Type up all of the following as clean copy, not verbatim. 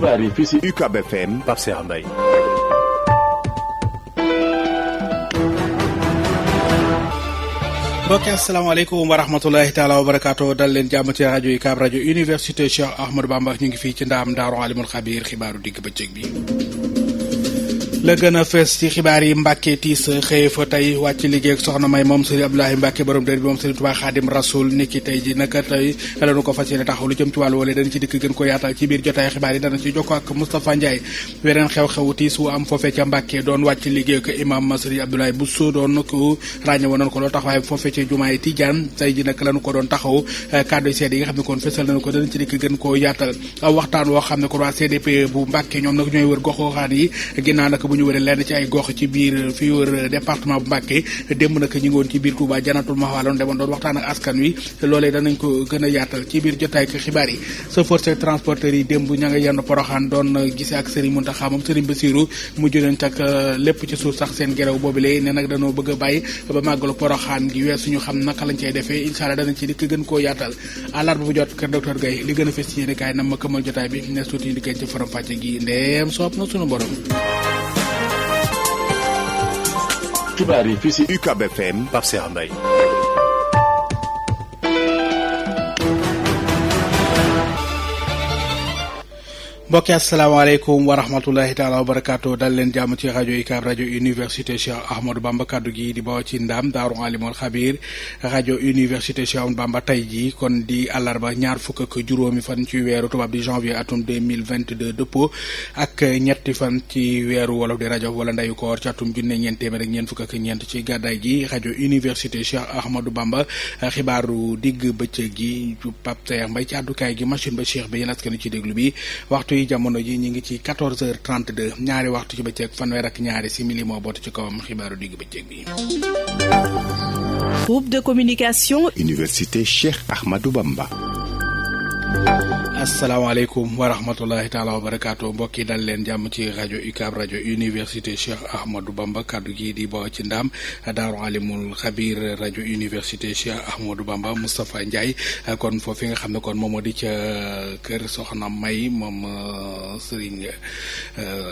xibaar yi fii si UCAB FM Pape Cheikh Mbaye. mbokki asalaamaaleykum wa rahmatulahi taala wa barakaatu dal leen jàmm ci rajo UCAB rajo université Cheikh Ahmadou Bamba ñu ngi fii ci ndaam Daaru Alimul Xabiir xibaaru digg bëccëg bi. la gën a fees ci xibaar yi Mbàkke tiis xëye fa tey wàcc liggéey ak soxna May moom Serigne Abdoulaye Mbàkke borom dër bi moom Serigne Touba Xaadim Rasul niki tey ji naka tey lañu ko fas yéene taxaw lu jëm ci wàllu wala dana ci dikk gën ko yaatal ci biir jotaay xibaar yi dana ci jokkoo ak Moustapha Ndiaye weneen xew-xewu tiis wu am foofee ca Mbàkke doon wàcc liggéey ak imam Serigne Abdoulaye Bousso doon ko ràññe woon ko loolu taxawaay foofee ca jumaay Tijaan tey ji nag lañu ko doon taxaw kàddu seede yi nga xam ne kon fësal nañu ko dana ci dikk gën koo yaatal waxtaan woo xam ne kon waa CDP bu Mbàkke ñoom nag ñooy wër gox-goxaan yi ginnaaw nag bu ñu wëree lenn ci ay gox ci biir fi wër département bu Mbacké démb nag ñu ngi woon ci biir Touba Janatul Mahwa loon demoon doon waxtaan ak askan wi loolee danañ ko gën a yaatal ci biir jotaay ak xibaar yi chauffeur transporteur yi démb ña nga yenn Poroxaan doon gisee ak Serigne Mountakha moom Serigne Bassirou mujj nañ tak lépp ci suuf sax seen gerew boobule ne nag dañoo bëgg a bàyyi ba màggalu Poroxaan gi wees suñu xam naka lañ cay defee incha allah danañ ci dikk gën koo yaatal àllarba bu jot kër docteur Gaye li gën a fes ci yéene kaay nam ma këmal jotaay bi ne suuti indi kañ ci faram fàcce gi ndeem soob na suñu borom. xibaar yi fii si UCAB FM Pape Cheikh Mbaye. mbokki asalaamaaleykum wa rahmatulahi taala wa barakaatu dal leen jàmm ci rajo UCAB rajo université Cheikh Ahmadou Bamba kaddu gi di bawoo ci ndaam Daaru Alimul Xabiir rajo université Cheikh Ahmadou Bamba tey jii kon di àllarba ñaar fukk ak juróomi fan ci weeru tubaab di janvier atum 2022 dëppoo ak ñetti fan ci weeru wolof di rajo wala ndeyu koor ci atum junne ñeent téeméer ak ñeent fukk ak ñeent ci gàddaay gi rajo université Cheikh Ahmadou Bamba xibaaru digg bëccëg gi Pape Cheikh Mbaye ci àddukaay gi machine ba Cheikh bi yéen askan ci déglu bi waxtu jamono ji ñu ngi ci 14h32 ñaari waxtu ci bëccëg fanweer ak ñaari simili moo bootu ci kawam xibaaru digg bëccëg bi. Groupe de communication. Université Cheikh Ahmadou Bamba. asalaamaaleykum wa rahmatullahi taala wa barakaatu mbokki dal leen jàmm ci rajo UCAB rajo université Cheikh Ahmadou Bamba kaddu gi di bawoo ci ndaam Daaru Alimul Xabiir rajo université Cheikh Ahmadou Bamba Moustapha Ndiaye kon foofu nga xam ne kon moom moo di ca kër Soxna May moom Serigne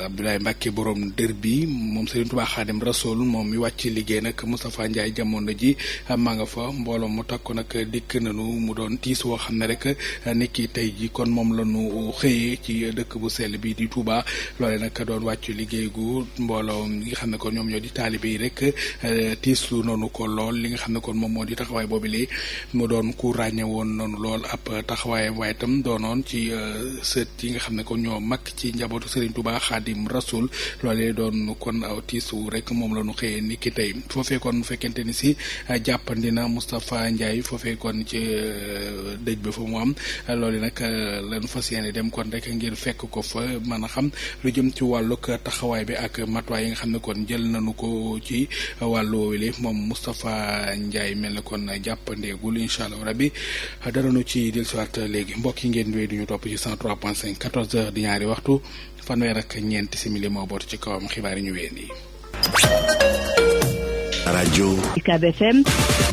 Abdoulaye Mbacke borom dër bi moom Serigne Touba Xaadim Rasul moom mi wàcc liggéey nag Moustapha Ndiaye jamono ji maa nga fa mbooloo mu takku nag dikk nañu mu doon tiis woo xam ne rek niki tey ji kon moom la ñu xëyee ci dëkk bu sell bi di Touba loole nag doon wàccu liggéey gu mbooloo li nga xam ne kon ñoom ñoo di taalibe yi rek tiislu noonu ko lool li nga xam ne kon moom moo di taxawaay boobu lee mu doon ku ràññe woon noonu lool ab taxawaayam waaye itam doonoon ci sët yi nga xam ne kon ñoo mag ci njabootu Serigne Touba Xaadim Rasul loolee doon kon aw tiisu rek moom la ñu xëyee ni ki tey foofee kon fekkente ni si jàppandina Moustapha Ndiaye foofee kon ci dëj ba fa mu am loolu nag lañu fas yéene dem kon rek ngir fekk ko fa mën a xam lu jëm ci wàllug taxawaay bi ak matuwaay yi nga xam ne kon jël nañu ko ci wàllu woowule moom Moustapha Ndiaye mel ne kon jàppandeegul incha allah rabbi danañu ci dellusiwaat léegi mbokk yi ngeen wéy duñu topp ci 103.5 14h di ñaari waxtu fanweer ak ñeenti simili moo boot ci kawam xibaar yi ñu wéy nii. rajo UCAB FM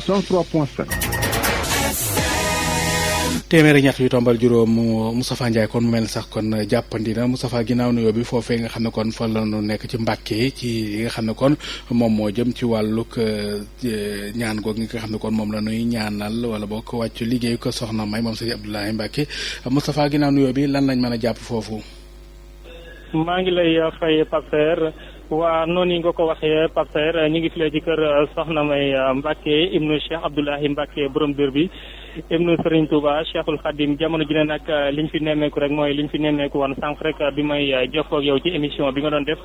103.5. téeméeri ñett yu tombal juróom Moustapha Ndiaye kon mu mel sax kon jàppandi na Moustapha ginnaaw nuyoo bi foofee nga xam ne kon fa la ñu nekk ci Mbàkke ci li nga xam ne kon moom moo jëm ci wàllug ñaan goog nga xam ne kon moom la ñuy ñaanal wala boo ko wàcc liggéey ko soxna May moom Serigne Abdoulaye Mbacke Moustapha ginnaaw nuyoo bi lan lañ mën a jàpp foofu. maa ngi lay fay Pape Serre waa noonu yi nga ko waxee Pape Serre ñu ngi file ci kër soxna May Mbacke ibnu Cheikh Abdoulaye Mbacke borom dër bi ibnu Serigne Touba Cheikhul Khadim jamono ji ne nag liñ fi nemmeeku rek mooy liñ fi nemmeeku woon sànq rek bi may jokkoo ak yow ci émission bi nga doon def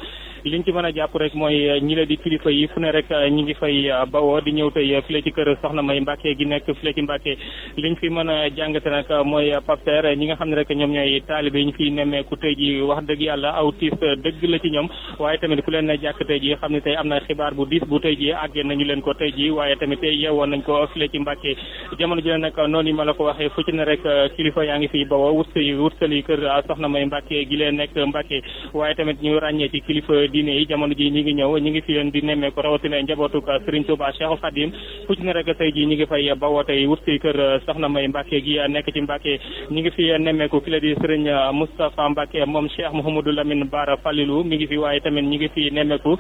liñ ci mën a jàpp rek mooy ñi la di kilifa yi fu ne rek ñi ngi fay bawoo di ñëw tey file ci kër soxna May Mbacke gi nekk file ci Mbacke liñ fi mën a jàngate nag mooy Pape Serre ñi nga xam ne rek ñoom ñooy taalibe yi ñu fi nemmeeku tey ji wax dëgg yàlla aw tiis dëgg la ci ñoom waaye tamit ku leen jàkk tey ji xam ne tey am na xibaar bu diis bu tey ji àggee nañu leen ko tey ji waaye tamit tey yeewoon nañ ko file ci Mbàkke jamono ji nag noonu yi ma la ko waxee fu ci ne rek kilifa yaa ngi fi bawoo wutsali kër soxna May Mbàkke gi leen nekk Mbàkke waaye tamit ñu ràññee ci kilifa diine yi jamono ji ñi ngi ñëw ñi ngi fi leen di nemmee ko rawatina njabootuk Serigne Touba Cheikhul Khadim fu ci ne rek tey ji ñi ngi fay bawoo tey wutsi kër soxna May Mbàkke gi nekk ci Mbàkke ñi ngi fi nemmeeku ki la di Serigne Moustapha Mbàkke moom Cheikh Mouhamadou Lamine Bara Falilou mi ngi fi waaye tamit ñi ngi fi nemmeeku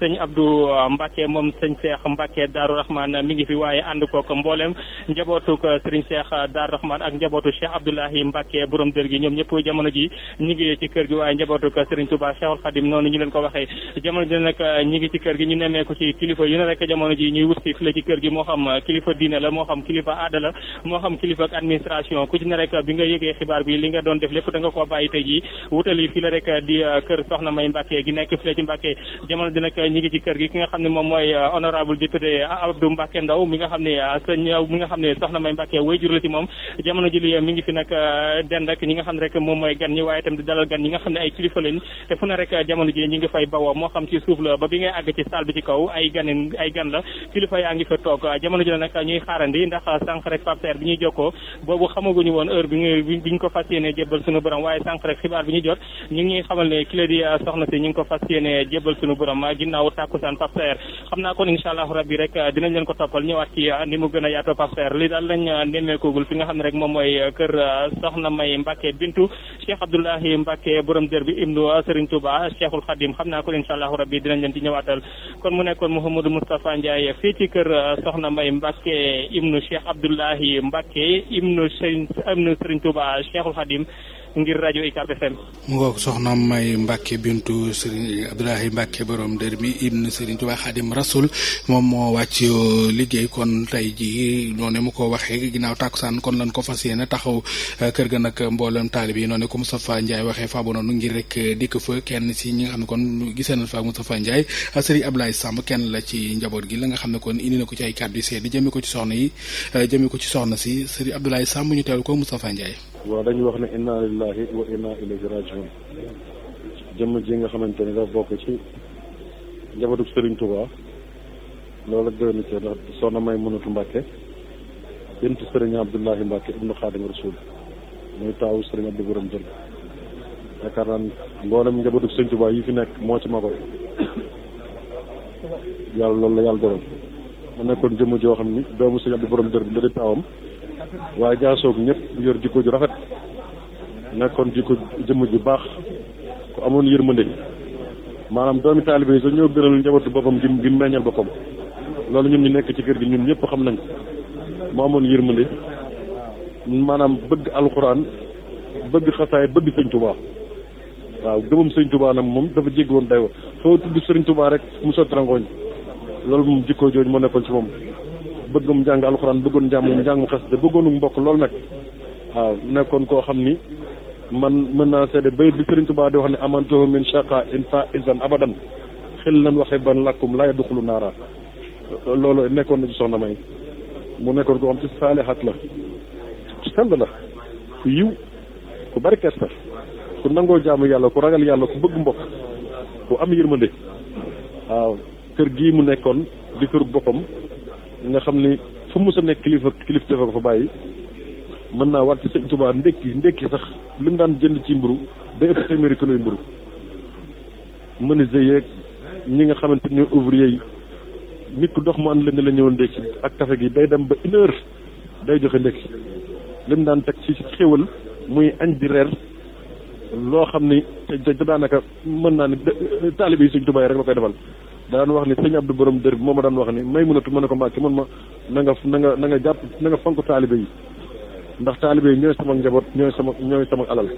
sëñ Abdou Mbàkke moom sëñ Cheikh Mbàkke Daaru Rahman mi ngi fi waaye ànd kook mboolem njabootuk Serigne Cheikh Daaru Rahman ak njabootu Cheikh Abdoulahi Mbàkke borom dër gi ñoom ñëpp jamono ji ñi ngi ci kër gi waaye njabootuk Serigne Touba Cheikhul Khadim noonu ñu leen ko waxee jamono ji nag ñi ngi ci kër gi ñu nemmeeku ci kilifa yu ne rek jamono ji ñuy wut si fii la ci kër gi moo xam kilifa diine la moo xam kilifa aada la moo xam kilifa ak administration ku ci ne rek bi nga yëgee xibaar bi li nga doon def lépp da nga koo bàyyi tey ji wutali fii la rek di kër soxna May Mbàkke gi nekk fii la ci Mbàkke jamono ji nag ñi ngi ci kër gi ki nga xam ne moom mooy honorable député Abdou Mbàkke Ndaw mi nga xam ne soxna May Mbàkke waajur la ci moom jamono ji li mi ngi fi nag den rek ñi nga xam ne rek moom mooy gan ñi waaye itam di dalal gan ñi nga xam ne ay kilifa lañ te fu ne rek jamono ji ñi ngi fay bawoo moo xam ci suuf la ba bi ngay àgg ci salle bi ci kaw ay gan la kilifa yaa ngi fa toog jamono ji nag ñuy xaarandi ndax sànq rek Pape Serre bi ñuy jokkoo boobu xamaguñu woon heure bi ñu ko fas yéene jébbal suñu borom waaye sànq rek xibaar bi ñu jot ñu ngi ñuy xamal ne ki la di soxna si ñu ngi ko fas yéene jébbal suñu borom ginnaaw tàkkusaan Pape Serre xam naa kon incha allahu rabbi rek dinañ leen ko toppal ñëwaat ci ni mu gën a yaatoo Pape Serre li daal lañ nemmeekugul fi nga xam ne rek moom mooy kër soxna May Mbàkke bintu Cheikh Abdoulahi Mbàkke borom dër bi ibnu Serigne Touba Cheikhul Khadim xam naa kon incha allahu rabbi dinañ leen ci ñëwaatal kon mu nekkoon Mouhamadou Moustapha Ndiaye fii ci kër soxna May Mbàkke ibnu Cheikh Abdoulahi Mbàkke ibnu Serigne Touba Cheikhul Khadim ngir rajo UCAB FM. mu ngoog soxna May Mbàkke bintu Serigne Abdoulahi Mbàkke borom dër bi ibnu Serigne Touba Khadim Rasoul moom moo wàcc liggéey kon tey jii noonu mu ko waxee ginnaaw tàkkusaan kon lañ ko fas yéene taxaw kër ga nag mboolem taalib yi noonu ko Moustapha Ndiaye waxee fa bu noonu ngir rek dikk fa kenn si ñi nga xam ne kon gisee nañ fa Moustapha Ndiaye Serigne Abdoulaye Samb kenn la ci njaboot gi la nga xam ne kon indi na ko ci ay kàddu yu seede jëmee ko ci soxna yi jëmee ko ci soxna si Serigne Abdoulaye Samb ñu teewlu ko Moustapha Ndiaye. waaw dañuy wax ne inna lillahi wa inna ilayhi rajiun jëmm ji nga xamante ni dafa bokk ci njabootu Serigne Touba loolu ak doy na ci ndax soxna May Munatu Mbàkke bintu Serigne Abdoulahi Mbàkke ibnu Xaadim Rasul muy taawu Serigne Abdou Borom Dër yaakaar naa mboolem njabootu Serigne Touba yi fi nekk moo ci magoon yàlla loolu la yàlla dogal mu nekkoon jëmm joo xam ni doomu Serigne Abdou Borom Dër bi da di taawam waaye jaasoog ñëpp yor jikko ju rafet nekkoon jikko jëmm ju baax ku amoon yërmande maanaam doomi taalibe yi sax ñoo gënal njabootu boppam gi meññal boppam loolu ñun ñu nekk ci kër gi ñun ñëpp xam nañ mu amoon yërmande maanaam bëgg alxuraan bëgg xasaay bëgg sëñ Touba waaw gëmam sëñ Touba nag moom dafa jéggi woon dayoo foo tudd sëriñ Touba rek mu sotti rangooñ loolu moom jikko jooju moo nekkoon ci moom bëggum njàng alxuraan bëggoon njàng xas de bëggoonu mbokk loolu nag waaw nekkoon koo xam ni man mën naa seede bayit bi Sëriñ Tuubaa di wax ne amantuhu min shaqa in fa isan abadan xel lan waxe ban lakkum laa yadxulu naara loolu nekkoon na ci soxna May mu nekkoon koo xam ci saalihaat la ku sell la ku yiw ku bari kersa ku nangoo jaamu yàlla ku ragal yàlla ku bëgg mbokk ku am yërmande waaw kër gii mu nekkoon di kër boppam nga xam ni fu mu sa nekk kilifa dafa ko fa bàyyi mën naa war ci Sëñ Tuubaa ndekki sax li mu daan jënd ci mburu day ëpp téeméeri kilo mburu menuisier yeeg ñi nga xamante ni ouvrier yi nit ku dox mu ànd leen la ñëwoon ndekki ak café gi day dem ba 1 heure day joxe ndekki li mu daan teg ci xéwal muy añ di reer loo xam ni te daanaka mën naa ni taalibe yi Sëñ Tuubaa yi rek la koy defal daan wax ni sëñ Abdou Borom Dër bi moo ma daan wax ni may mënatu mën a ko Mbàkke man ma na nga jàpp na nga fonk taalibe yi ndax taalibe yi ñooy sama njaboot ñooy sama alal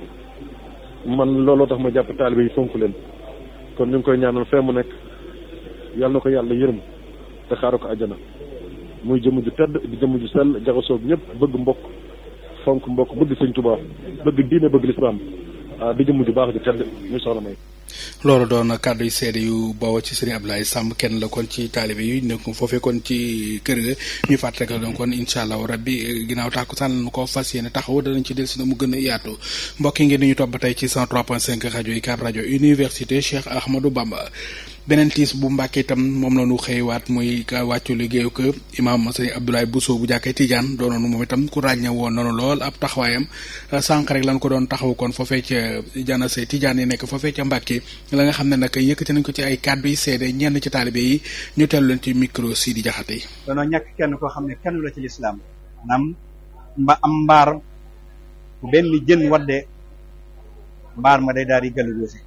man looloo tax ma jàpp taalibe yi fonk leen kon ñu ngi koy ñaanal fee mu nekk yàlla na ko yàlla yërëm te xaaral ko àjjana muy jëmm ju tedd di jëmm ju sell jaxasoog ñëpp bëgg mbokk fonk mbokk bëgg Sëñ Tuubaa bëgg diine bëgg lislaam di jëmm ju baax ju tedd muy soxna May loolu doon kàddu yu seede yu bawoo ci Serigne Abdoulaye Samb kenn la kon ci taalibe yi nekk foofee kon ci kër ga ñu fàttali ko kon incha allah rabbi ginnaaw tàkkusaan lañu ko fas yéene taxaw danañ ci dellusi na mu gën a yaatu mbokk yi ngeen di ñu topp ba tey ci 103.5 rajo UCAB rajo université Cheikh Ahmadou Bamba. beneen tiis bu Mbàkke itam moom la ñu xëywaat muy wàccu liggéeyu ko imaam Serigne Abdoulaye Bousso bu jàkkee Tidiane doonoon moom itam ku ràññe woon noonu lool ab taxawaayam sànq rek lañ ko doon taxaw kon foofee ca janase Tidiane yi nekk foofee ca Mbàkke la nga xam ne nag yëkkati nañ ko ci ay kàddu yi seede ñenn ci taalibe yi ñu tellu leen ci micro Sidi Jaxate yi. danoo ñàkk kenn koo xam ne kenn la ci lislaam maanaam am mbaar bu benn jën wadde mbaar ma day daal di gëlu doose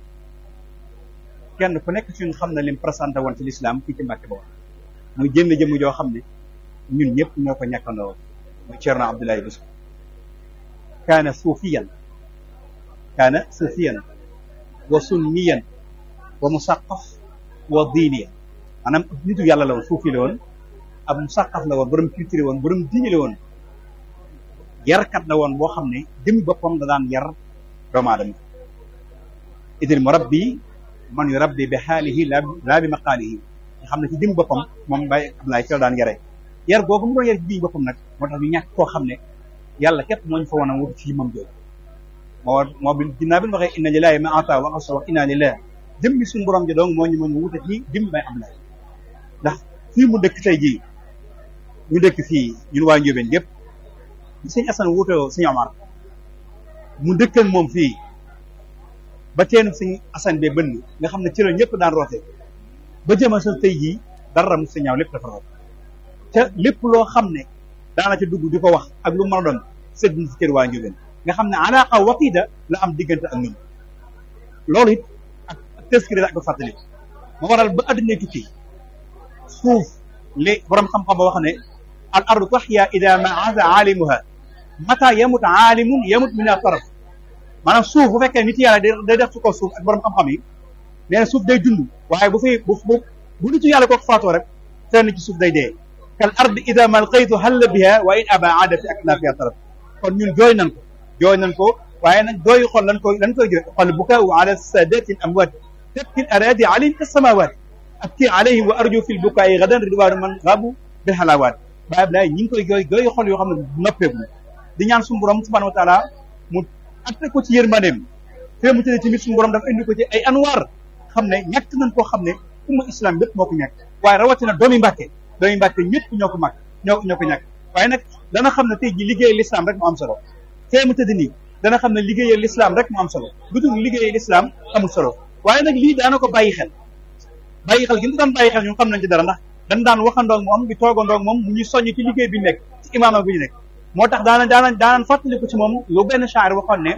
kenn ku nekk ci ñun xam na lim présenté woon ci lislaam fii ci Mbàkke ba muy jënd jëmm joo xam ne ñun ñëpp ñoo ko ñàkkandoo muy Ceerno Abdoulaye Bousso kaana suufiyan wa sunniyan wa musaqaf wa diiniyan maanaam nitu yàlla la woon suufi la woon ab musaqaf la woon borom culture woon borom diine la woon yarkat la woon boo xam ne jëmmi boppam da daan yar doomu aadama idil murabbi man yu rabbi bi xaalihi laa bi maqaalihi nga xam ne ci jëmmi boppam moom Baye Abdoulaye ci la daan yare yar googu mu doon yar ci jëmmi boppam nag moo tax ñu ñàkk koo xam ne yàlla képp moo ñu fa wan a wut ci moom jooju moo bi ginnaaw bi ñu waxee inna lillahi ma ata wa qasa wa inna lillahi jëmmi suñu borom ji donc moo ñu mën a wute ci jëmmi Baye Abdoulaye ndax fii mu dëkk tey jii ñu dëkk fii ñun waa Njóobeen gépp sëñ Assane wuutoo sëñ Omar mu dëkkan moom fii ba teenu sëñ Assane bee bënn nga xam ne ci la ñëpp daan roote ba jëma sa tey jii dara mu sa ñaaw lépp dafa root te lépp loo xam ne daana ci dugg di ko wax ak lu mën a doon sëdd na ci kër waa Njóobeen nga xam ne alaaqa watiida la am diggante ak ñun loolu it ak teskiri la ak fàttali moo waral ba adduna tukki suuf li borom xam-xam ba wax ne al ardu tahya ida ma aza aalimuha mata yamut aalimun yamut min a taraf maanaam suuf bu fekkee nit yàlla day def ci kaw suuf ak borom xam-xam yi nee na suuf day dund waaye bu nitu yàlla kooku faatoo rek fenn ci suuf day dee kal ardi ida ma alqaytu halla biha wa in aba aada fi aknafiha taraf kon ñun jooy nañ ko waaye nag dooyu xol lan koy jooy xol bukaau ala sadati al amwaat tabki al aradi alayhim ka samawat abki alayhim wa arju fi l bukaai gadan ridwaanu man gaabu bil halawaat Baye Abdoulaye ñi ngi koy jooy xol yoo xam ne noppeeku di ñaan suñu borom subhanahu wa taala mu atte ko ci yërmandeem fee mu tëddee tamit suñu borom dafa indi ko ci ay anwaar xam ne ñàkk nañ koo xam ne umma islam bépp moo ko ñàkk waaye rawatina doomi Mbàkke ñëpp ñoo ko ñoo ko ñàkk waaye nag dana xam ne tey ji liggéeyal l'islam rek mu am solo fee mu tëdd nii dana xam ne liggéeyal l'islam rek mu am solo lu dul liggéeyal l'islam amul solo waaye nag lii daana ko bàyyi xel gi ñu daan bàyyi xel ñun xam nañ ci dara ndax dañ daan waxandoog moom di toogandoog moom mu ñuy soññ ci liggéey bi nekk ci imaama bi ñu nekk moo tax daanaan fàttaliku ci moom lu benn shaa'ir waxoon ne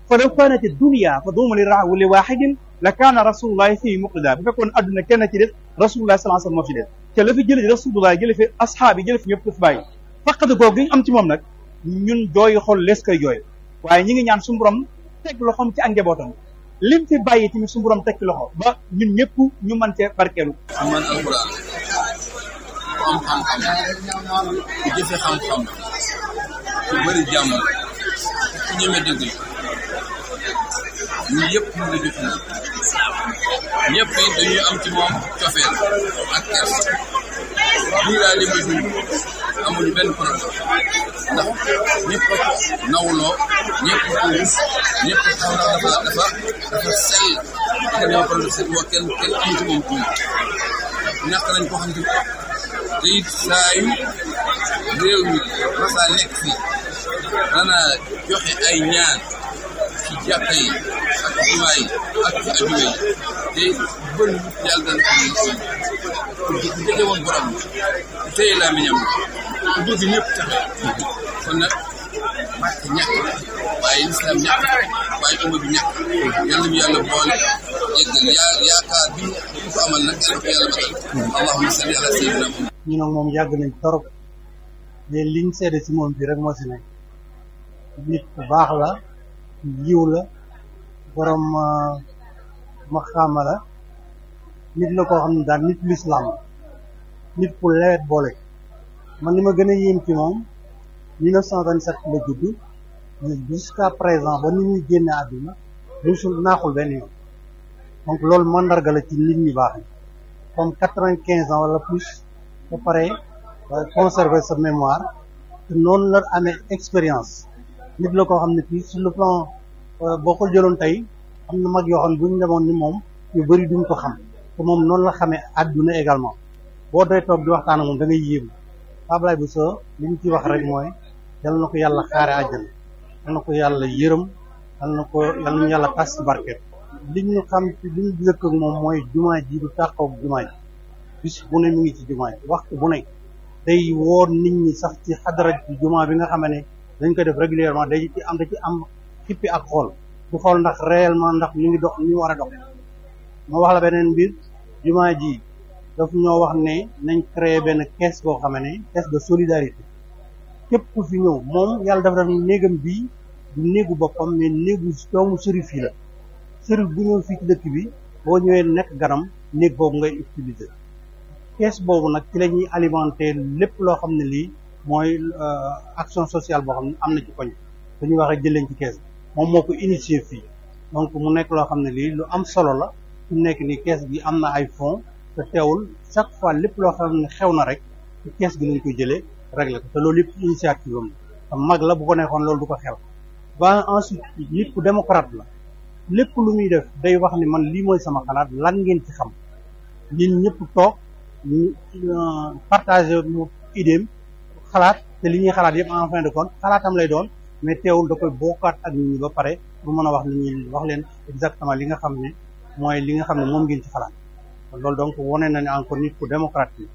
fa law kaanat dunya fa duuma li waahidin la kaana rasulullahi fii muqtada bu fekkoon adduna kenn ci def rasulullahi sallallahu alayhi wasallam moo fi def te la fi jële ci rasulullah jële fi asxaab yi jële fi ñëpp daf bàyyi faqat googu gi ñu am ci moom nag ñun jooyu xol lees koy jooy waaye ñi ngi ñaan suñu borom teg loxoom ci ak njabootam lim fi bàyyi tamit suñu borom teg ci loxo ba ñun ñëpp ñu mën cee barkeelu man alxuraan am xam-xam ku jëfe xam-xam ku bëri jàmm ku ñeme dëgg ñu yëpp ñu ngi def na ñëpp it dañuy am ci moom cofeel ak kers lii laa li ma dund amuñu benn problème ndax ñëpp nawloo ñëpp ko rus ñëpp xam na dafa sell kenn ñoo problème sell boo kenn amu ci moom tuuti ñàkk nañ ko xam te it saa yu réew mi masa nekk fii dana joxe ay ñaan ci jàkka yi ak jumaa yi ak ci ajuma yi te bëri yàlla dana ko ku jege woon borom ku téye laa mi ñam ku bëgg ñëpp taxe kon nag Mbàkke ñàkk waaye lislaam ñàkk waaye umma bi ñàkk yàlla mi yàlla boole yeggal yaakaar bi ñu ko amal nag yàlla ko yàlla matal allahumma salli ala sayyidina Muhammad ñu nag moom yàgg nañ torop mais liñ seede ci moom bi rek moo si nekk nit ku baax la yiw la borom maxaama la nit la koo xam ne daal nit lislaam la nit ku lewet boole man li ma gën a yéem ci moom 1927 la judd mais jusqu'à présent ba ni ñuy génne àdduna musul naaxul benn yoon donc loolu mandarga la ci nit ñi baax yi comme 95 ans wala plus ba pare conserver sa mémoire te noonu la amee expérience nit la koo xam ne fii sur le plan boo ko jëloon tey am na mag yoo xam ne bu ñu demoon ni moom ñu bëri duñ ko xam te moom noonu la xamee àdduna également boo doy toog di waxtaan ak moom da ngay yéemu Ablaye Bousso li ñu ci wax rek mooy yal na ko yàlla xaare àjjana yal na ko yàlla yërëm yal nañu yàlla tas ci barket li ñu xam ci li ñu dëkk ak moom mooy jumaa ji du tàqoog jumaa ji bis bu ne mu ngi ci jumaa ji waxtu bu ne day woo nit ñi sax ci xadara ci jumaa bi nga xam ne dañ koy def régulièrement da ci am xippi ak xool du xool ndax réellement ndax ñu ngi dox ñu war a dox ma wax la beneen mbir jumaa ji daf ñoo wax ne nañ créer benn caisse boo xam ne caisse de solidarité képp ku fi ñëw moom yàlla dafa def néegam bii du néegu boppam mais néegu doomu sërif yi la sërif bu ñëw fii ci dëkk bi boo ñëwee nekk ganam néeg boobu ngay utiliser caisse boobu nag ci la ñuy alimenter lépp loo xam ne lii mooy action sociale boo xam ne am na ci koñ dañuy wax rek jëleen ci caisse moom moo ko initié fii donc mu nekk loo xam ne lii lu am solo la su nekk ni caisse gi am na ay fonds te teewul chaque fois lépp loo xam ne xew na rek ci caisse gi lañ koy jëlee régler ko te loolu yëpp initiative am te mag la bu ko nekkoon loolu du ko xew ba ensuite nit ku démocrate la lépp lu muy def day wax ni man lii mooy sama xalaat lan ngeen ci xam ñun ñëpp toog ñu partagé mu idéem xalaat te li ñuy xalaat yëpp en fin de compte xalaatam lay doon mais teewul da koy bokkaat ak nit ñi ba pare pour mën a wax nit ñi wax leen exactement li nga xam ne mooy li nga xam ne moom ngeen ci xalaat loolu donc wane na ne encore nit ku démocrate bi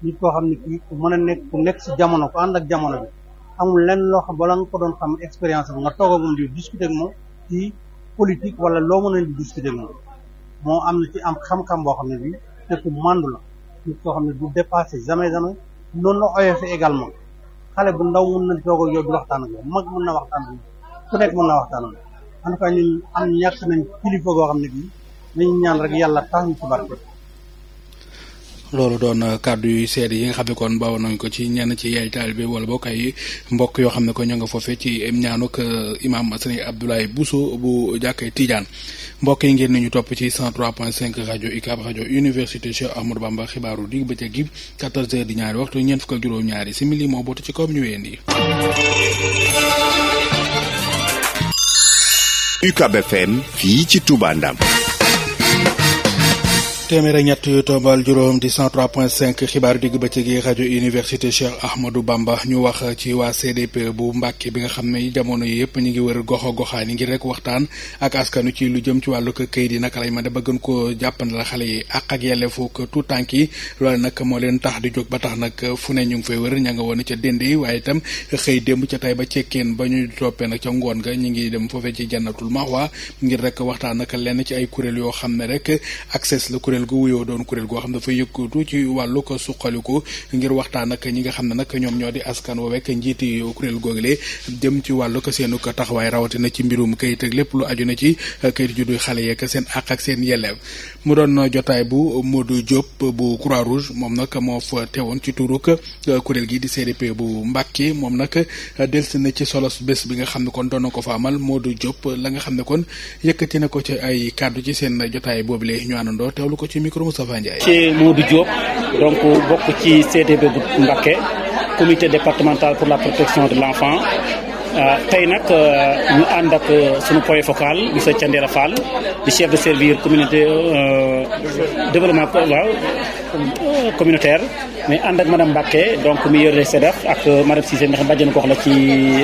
nit koo xam ne kii ku mën a nekk ku nekk ci jamono ku ànd ak jamono bi amul lenn loo xam bala nga ko doon xam expérience bi nga toog ak moom di discuter ak moom ci politique wala loo mën a di discuter ak moom moo am na ci am xam-xam boo xam ne bi te ku mandu la nit koo xam ne du dépasser jamais noonu la oyofee également xale bu ndaw mën na toog ak yow di waxtaan ak yow mag mën na waxtaan ak yow ku nekk mën na waxtaan ak yow en tout cas ñun am ñàkk nañ kilifa goo xam ne bii nañu ñaan rek yàlla tax ñu ci barke. loolu doon kàddu yu seede yi nga xam ne kon bawoon nañ ko ci ñenn ci yaay taalibe wala bokk ay mbokk yoo xam ne ko ñoo nga foofee ci ñaanuk imam Sëriñ Abdoulaye Bousso bu jàkkay Tidiane mbokk yi ngeen nañu topp ci 103.5 rajo UCAB rajo université Cheikh Ahmadou Bamba xibaaru digg bëccëg gi 14h di ñaari waxtu ñeent fukk ak juróom-ñaari simili moo bootu ci kawam ñu weendi. UCAB FM fii ci Touba Ndam. téeméer ak ñett yu tombal juróom di 103.5 xibaaru digg bëccëg gi rajo université Cheikh Ahmadou Bamba ñu wax ci waa CDP bu Mbàkke bi nga xam ne jamono yi yëpp ñu ngi wër goxo goxaan yi ngir rek waxtaan ak askanu ci lu jëm ci wàllu kayit yi naka lay ma da bëggoon koo jàppandal xale yi ak yelleefu tout tànk yi loolu nag moo leen tax di jóg ba tax nag fu ne ñu ngi fay wër ña nga woon ca Dende waaye itam xëy démb ca tay ba cekkeen ba ñu toppee nag ca ngoon nga ñu ngi dem foofee ci Jannatul Mahwa ngir rek waxtaan ak lenn ci ay kuréel yoo xam ne rek accès la kuréel gu wuyoo doon kuréel goo xam ne dafa yëkkatu ci wàllu ko suqaliku ngir waxtaan ak ñi nga xam ne nag ñoom ñoo di askan woo wekk njiiti kuréel googule jëm ci wàllu ko seenu ko taxawaay rawatina ci mbirum kayit ak lépp lu aju na ci kayit juddu xale yeeg seen àq ak seen yelleef mu doon jotaay bu Modou Diop bu Croix-Rouge moom nag moo fa teewoon ci turuk kuréel gi di CDP bu Mbàkke moom nag delsi na ci solos bés bi nga xam ne kon doon na ko fa amal Modou Diop la nga xam ne kon yëkkati na ko ci ay kàddu ci seen jotaay boobule ñu àndandoo teewlu ko ci micro Moustapha Ndiaye. ci Modou Diop donc bokk ci CDP bu Mbacké comité départemental pour la protection de l'enfant tey nag ñu ànd ak sunu point focal monsieur Thiendella Fall di chef de service communauté développement communautaire mais ànd ak madame Mbacké donc mi yore CEDEF ak madame Cissé nga xam bàjjenu gox la ci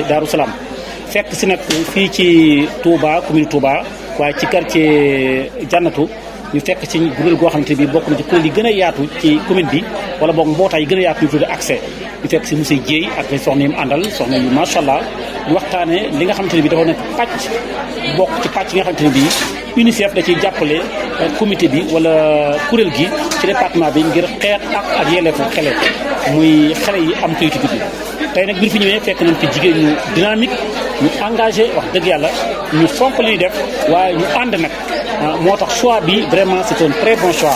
Darou Salam fekk si nag fii ci Touba commune Touba waaye ci quartier Jannatu ñu fekk ci kuréel goo xamante bi bokk na ci kuréel yi gën a yaatu ci commune bi wala boog mbootaay yi gën a yaatu ñu tudd accès ñu fekk si monsieur Dieye ak soxna yi mu àndal soxna yu macha allah ñu waxtaane li nga xamante ne bi dafa nekk pàcc bokk ci pàcc yi nga xamante ne bi UNICEF da ciy jàppale comité bi wala kuréel gi ci département bi ngir xeex ak yelleefu xale muy xale yi am kayitu juddu tey nag bi ñu fi ñëwee fekk nañ fi jigéen ñu dynamique ñu engagé wax dëgg yàlla ñu fonk li ñuy def waaye ñu ànd nag moo tax choix bi vraiment c'est un très bon choix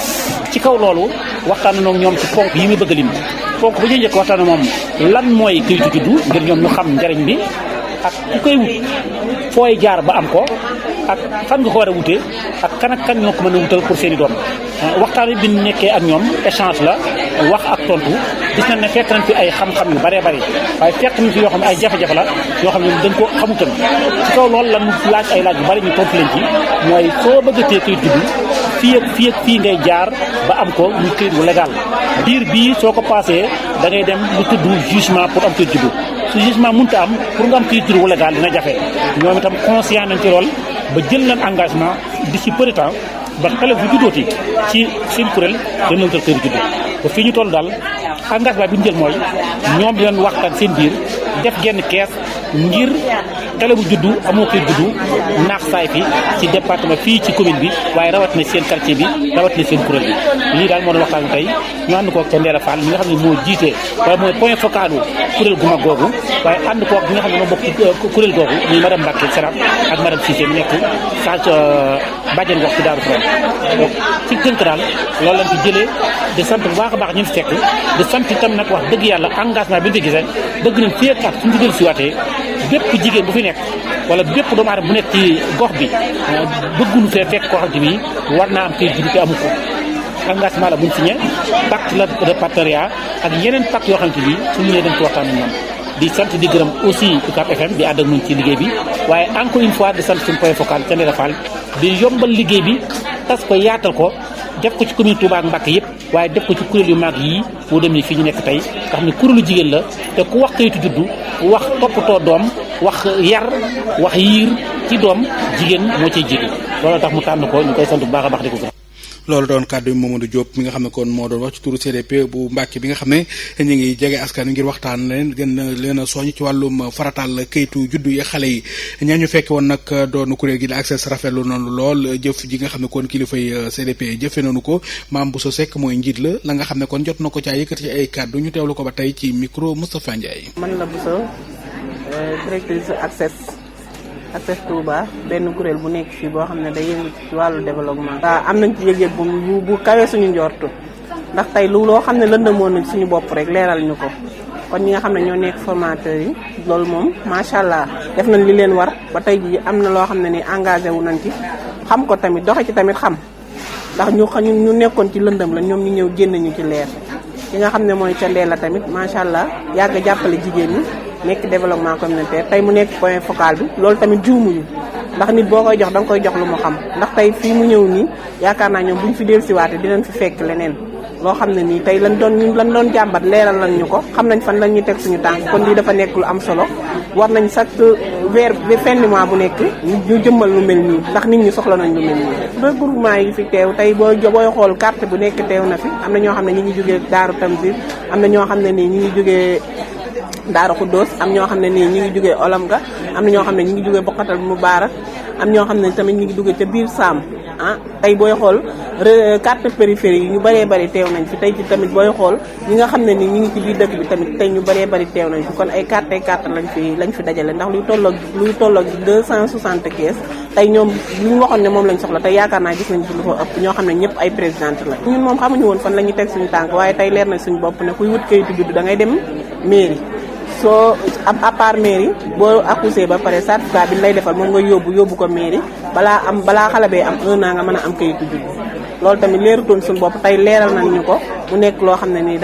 ci kaw loolu waxtaan na ñoom ci ponk yi muy bëgg a lim ponk bu ñuy njëkk waxtaan na moom lan mooy kayitu juddu ngir ñoom ñu xam njariñ bi ak ku koy wut fooy jaar ba am ko ak fan nga ko war a wutee ak kan ñoo ko mën a wutal pour seen i doom waxtaan bi ñu nekkee ak ñoom échange la wax ak tontu gis nañ ne fekk nañ fi ay xam-xam yu bëree bëri waaye fekk nañ fi yoo xam ne ay jafe-jafe la yoo xam ne dañ ko xamutoon ci kaw loolu la ñu laaj ay laaj yu bëri ñu tontu leen ci mooy soo bëggatee koy dudd fii ngay jaar ba am ko muy këyit wu légal diir bii soo ko passé da ngay dem lu tudd jugement pour am këyit juddu su jugement mënta am pour nga am këyit juddu wu légal dina jafe ñoom itam conscient nañ ci lool ba jël nañ engagement d'ici peu de temps ba xale bu juddooti ci seen kuréel dañ la wutal këyit juddu ba fii ñu toll daal engagement bi ñu jël mooy ñoom dinañ waxtaan seen biir def genn kees ngir xale bu juddu amoo koy juddu naax saay fi ci département fii ci commune bi waaye rawat na seen quartier bi rawat na seen kuréel bi lii daal moo doon waxtaan tey ñu ànd koog ca Ndeela Fall mi nga xam ne moo jiite waaye mooy point focal kuréel gu mag googu waaye ànd koog bi nga xam ne moo bokk ci kuréel googu muy madame Mbacke Serap ak madame Cissé mi nekk sage bàjjen wax ci Daaru Salaam donc ci tënk daal loolu lañ ci jëlee di sant bu baax a baax ñun fekk di sant itam nag wax dëgg yàlla engagement bi ñu ko gisee bëgg nañ fii ak suñu jël si waatee bépp jigéen bu fi nekk wala bépp doomu aadama bu nekk ci gox bi bëgguñu fee fekk koo xam te ni war naa am kay juddu te amu ko engagement la buñ signé pacte la de partenariat ak yeneen pacte yoo xam te ni suñu ñëwee dañ ko waxtaan ak ñoom di sant di gërëm aussi UCAB FM di ànd ak ñun ci liggéey bi waaye encore une fois di sant suñu point focal ca Ndeela Fall di yombal liggéey bi tas ko yaatal ko def ko ci commune Touba ak Mbacké yëpp waaye def ko ci kuréel yu mag yii boo demee fii ñu nekk tey nga xam ne kuréelu jigéen la te ku wax kayitu juddu wax toppatoo doom wax yar wax yiir ci doom jigéen moo cay jiitu loolu tax mu tànn ko ñu koy sant bu baax a baax di ko gërëm. loolu doon kàddu yi Mamadou Diop mi nga xam ne kon moo doon wax ci turu CDP bu Mbàkke bi nga xam ne ñu ngi jege askan wi ngir waxtaan gën leen a soññ ci wàllum faratal kayitu juddu yi xale yi ñaa ñu fekke woon nag doon kuréel gi di accès rafetlu noonu lool jëf ji nga xam ne kon kilifay CDP jëfe noonu ko Mame Bousso Seck mooy njiit la nga xam ne kon jot na ko caa yëkkati ci ay kàddu ñu teewlu ko ba tey ci micro Moustapha Ndiaye. man la Bousso directrice accès Touba benn kuréel bu nekk fii boo xam ne day yëngu ci wàllu développement. waaw am nañ ci yëg-yëg bu kawee suñu njortu ndax tey loo xam ne lëndëmoon na suñu bopp rek leeral ñu ko kon ñi nga xam ne ñoo nekk formateurs yi loolu moom macha allah def nañ li leen war ba tey jii am na loo xam ne ni engagé wu nañ ci xam ko tamit doxe ci tamit xam ndax ñu nekkoon ci lëndëm la ñoom ñu ñëw génn ñu ci leer ki nga xam ne mooy ca Ndeela tamit macha allah yàgg jàppale jigéen ñi. nekk développement communautaire tey mu nekk point focal bi loolu tamit juumuñu ndax nit boo koy jox da nga koy jox lu mu xam ndax tey fii mu ñëw nii yaakaar naa ñoom bu ñu fi dellusiwaatee dinañ fi fekk leneen loo xam ne nii tey lan doon jàmbat leeral lan ñu ko xam nañ fan lañ ñuy teg suñu tànk kon lii dafa nekk lu am solo war nañ chaque weer fin du mois bu nekk ñu jëmmal lu mel nii ndax nit ñi soxla nañ lu mel nii regroupement yi fi teew tey booy xool carte bu nekk teew na fi am na ñoo xam ne ñi ngi jógee Daaru Tanzil am na ñoo xam ne nii ñi ngi jógee Daara Khoudoss am ñoo xam ne nii ñi ngi jógee Olamga am na ñoo xam ne ñi ngi jógee Bokkatal Moubarak am ñoo xam ne tamit ñi ngi jógee ca biir Saam tey booy xool carte périphérie yi ñu bëree bëri teew nañ fi tey ci tamit booy xool ñi nga xam ne nii ñi ngi ci biir dëkk bi tamit tey ñu bëree bëri teew nañ fi kon ay carte lañ fi dajale ndax luy tolloog 260 kees tey ñoom li ñu waxoon ne moom lañ soxla tey yaakaar naa gis nañ fi lu ko ëpp ñoo xam ne ñëpp ay présidente la ñun moom xamuñu woon fan la ñuy teg suñu tànk waaye tey leer na suñu bopp ne kuy wut kayitu juddu da ngay dem mairie soo à part mairie boo accouché ba pare certificat bi lay defal moom nga yóbbu ko mairie balaa xale bee am 1 an nga mën a am kayitu juddu loolu tamit leerutoon suñu bopp tey leeral nañ ñu ko mu nekk loo xam ne nii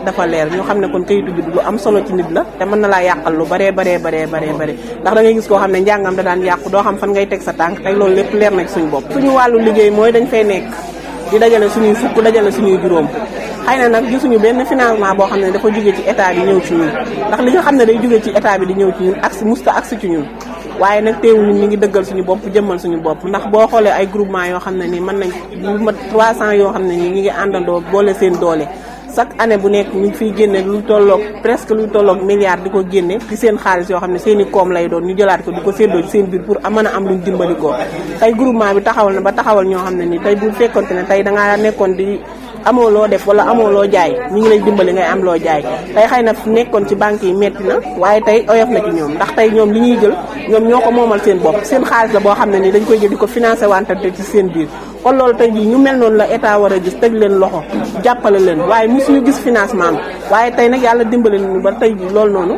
dafa leer ñu xam ne kon kayitu juddu lu am solo ci nit la te mën na laa yàqal lu baree ndax da ngay gis koo xam ne njàngam da daan yàqu doo xam fan ngay teg sa tànk tey loolu lépp leer na ci suñu bopp suñu wàllu liggéey mooy dañ fay nekk di dajale suñuy fukk dajale suñuy juróom xëy na nag gisuñu benn financement boo xam ne dafa jóge ci état bi ñëw ci ñun ndax li nga xam ne day jóge ci état bi di ñëw ci ñun musta agsi ci ñun waaye nag teewul ñun ñu ngi dëggal suñu bopp jëmmal suñu bopp ndax boo xoolee ay groupement yoo xam ne nii mën nañ lu mat 300 yoo xam ne nii ñu ngi àndandoo boole seen doole chaque année bu nekk ñu ngi fiy génne luy tolloog milliard di ko génne ci seen xaalis yoo xam ne seen i koom lay doon ñu jëlaat ko di ko séddoo ci seen biir pour mën a am luñ dimbali ko tey groupement bi taxawal na ba taxawal ñoo xam ne nii tey bu fekkonte ne tey dangaa nekkoon di amoo loo def wala amoo loo jaay ñu ngi lay dimbali ngay am loo jaay tey xëy na nekkoon ci banque yi metti na waaye tey oyof na ci ñoom ndax tey ñoom li ñuy jël ñoom ñoo ko moomal seen bopp seen xaalis la boo xam ne ni dañ koy jël di ko financé wantante ci seen biir kon loolu tey jii ñu mel noonu la état war a gis teg leen loxo jàppale leen waaye mosuñu gis financement waaye tey nag yàlla dimbale nañu ba tey jii loolu noonu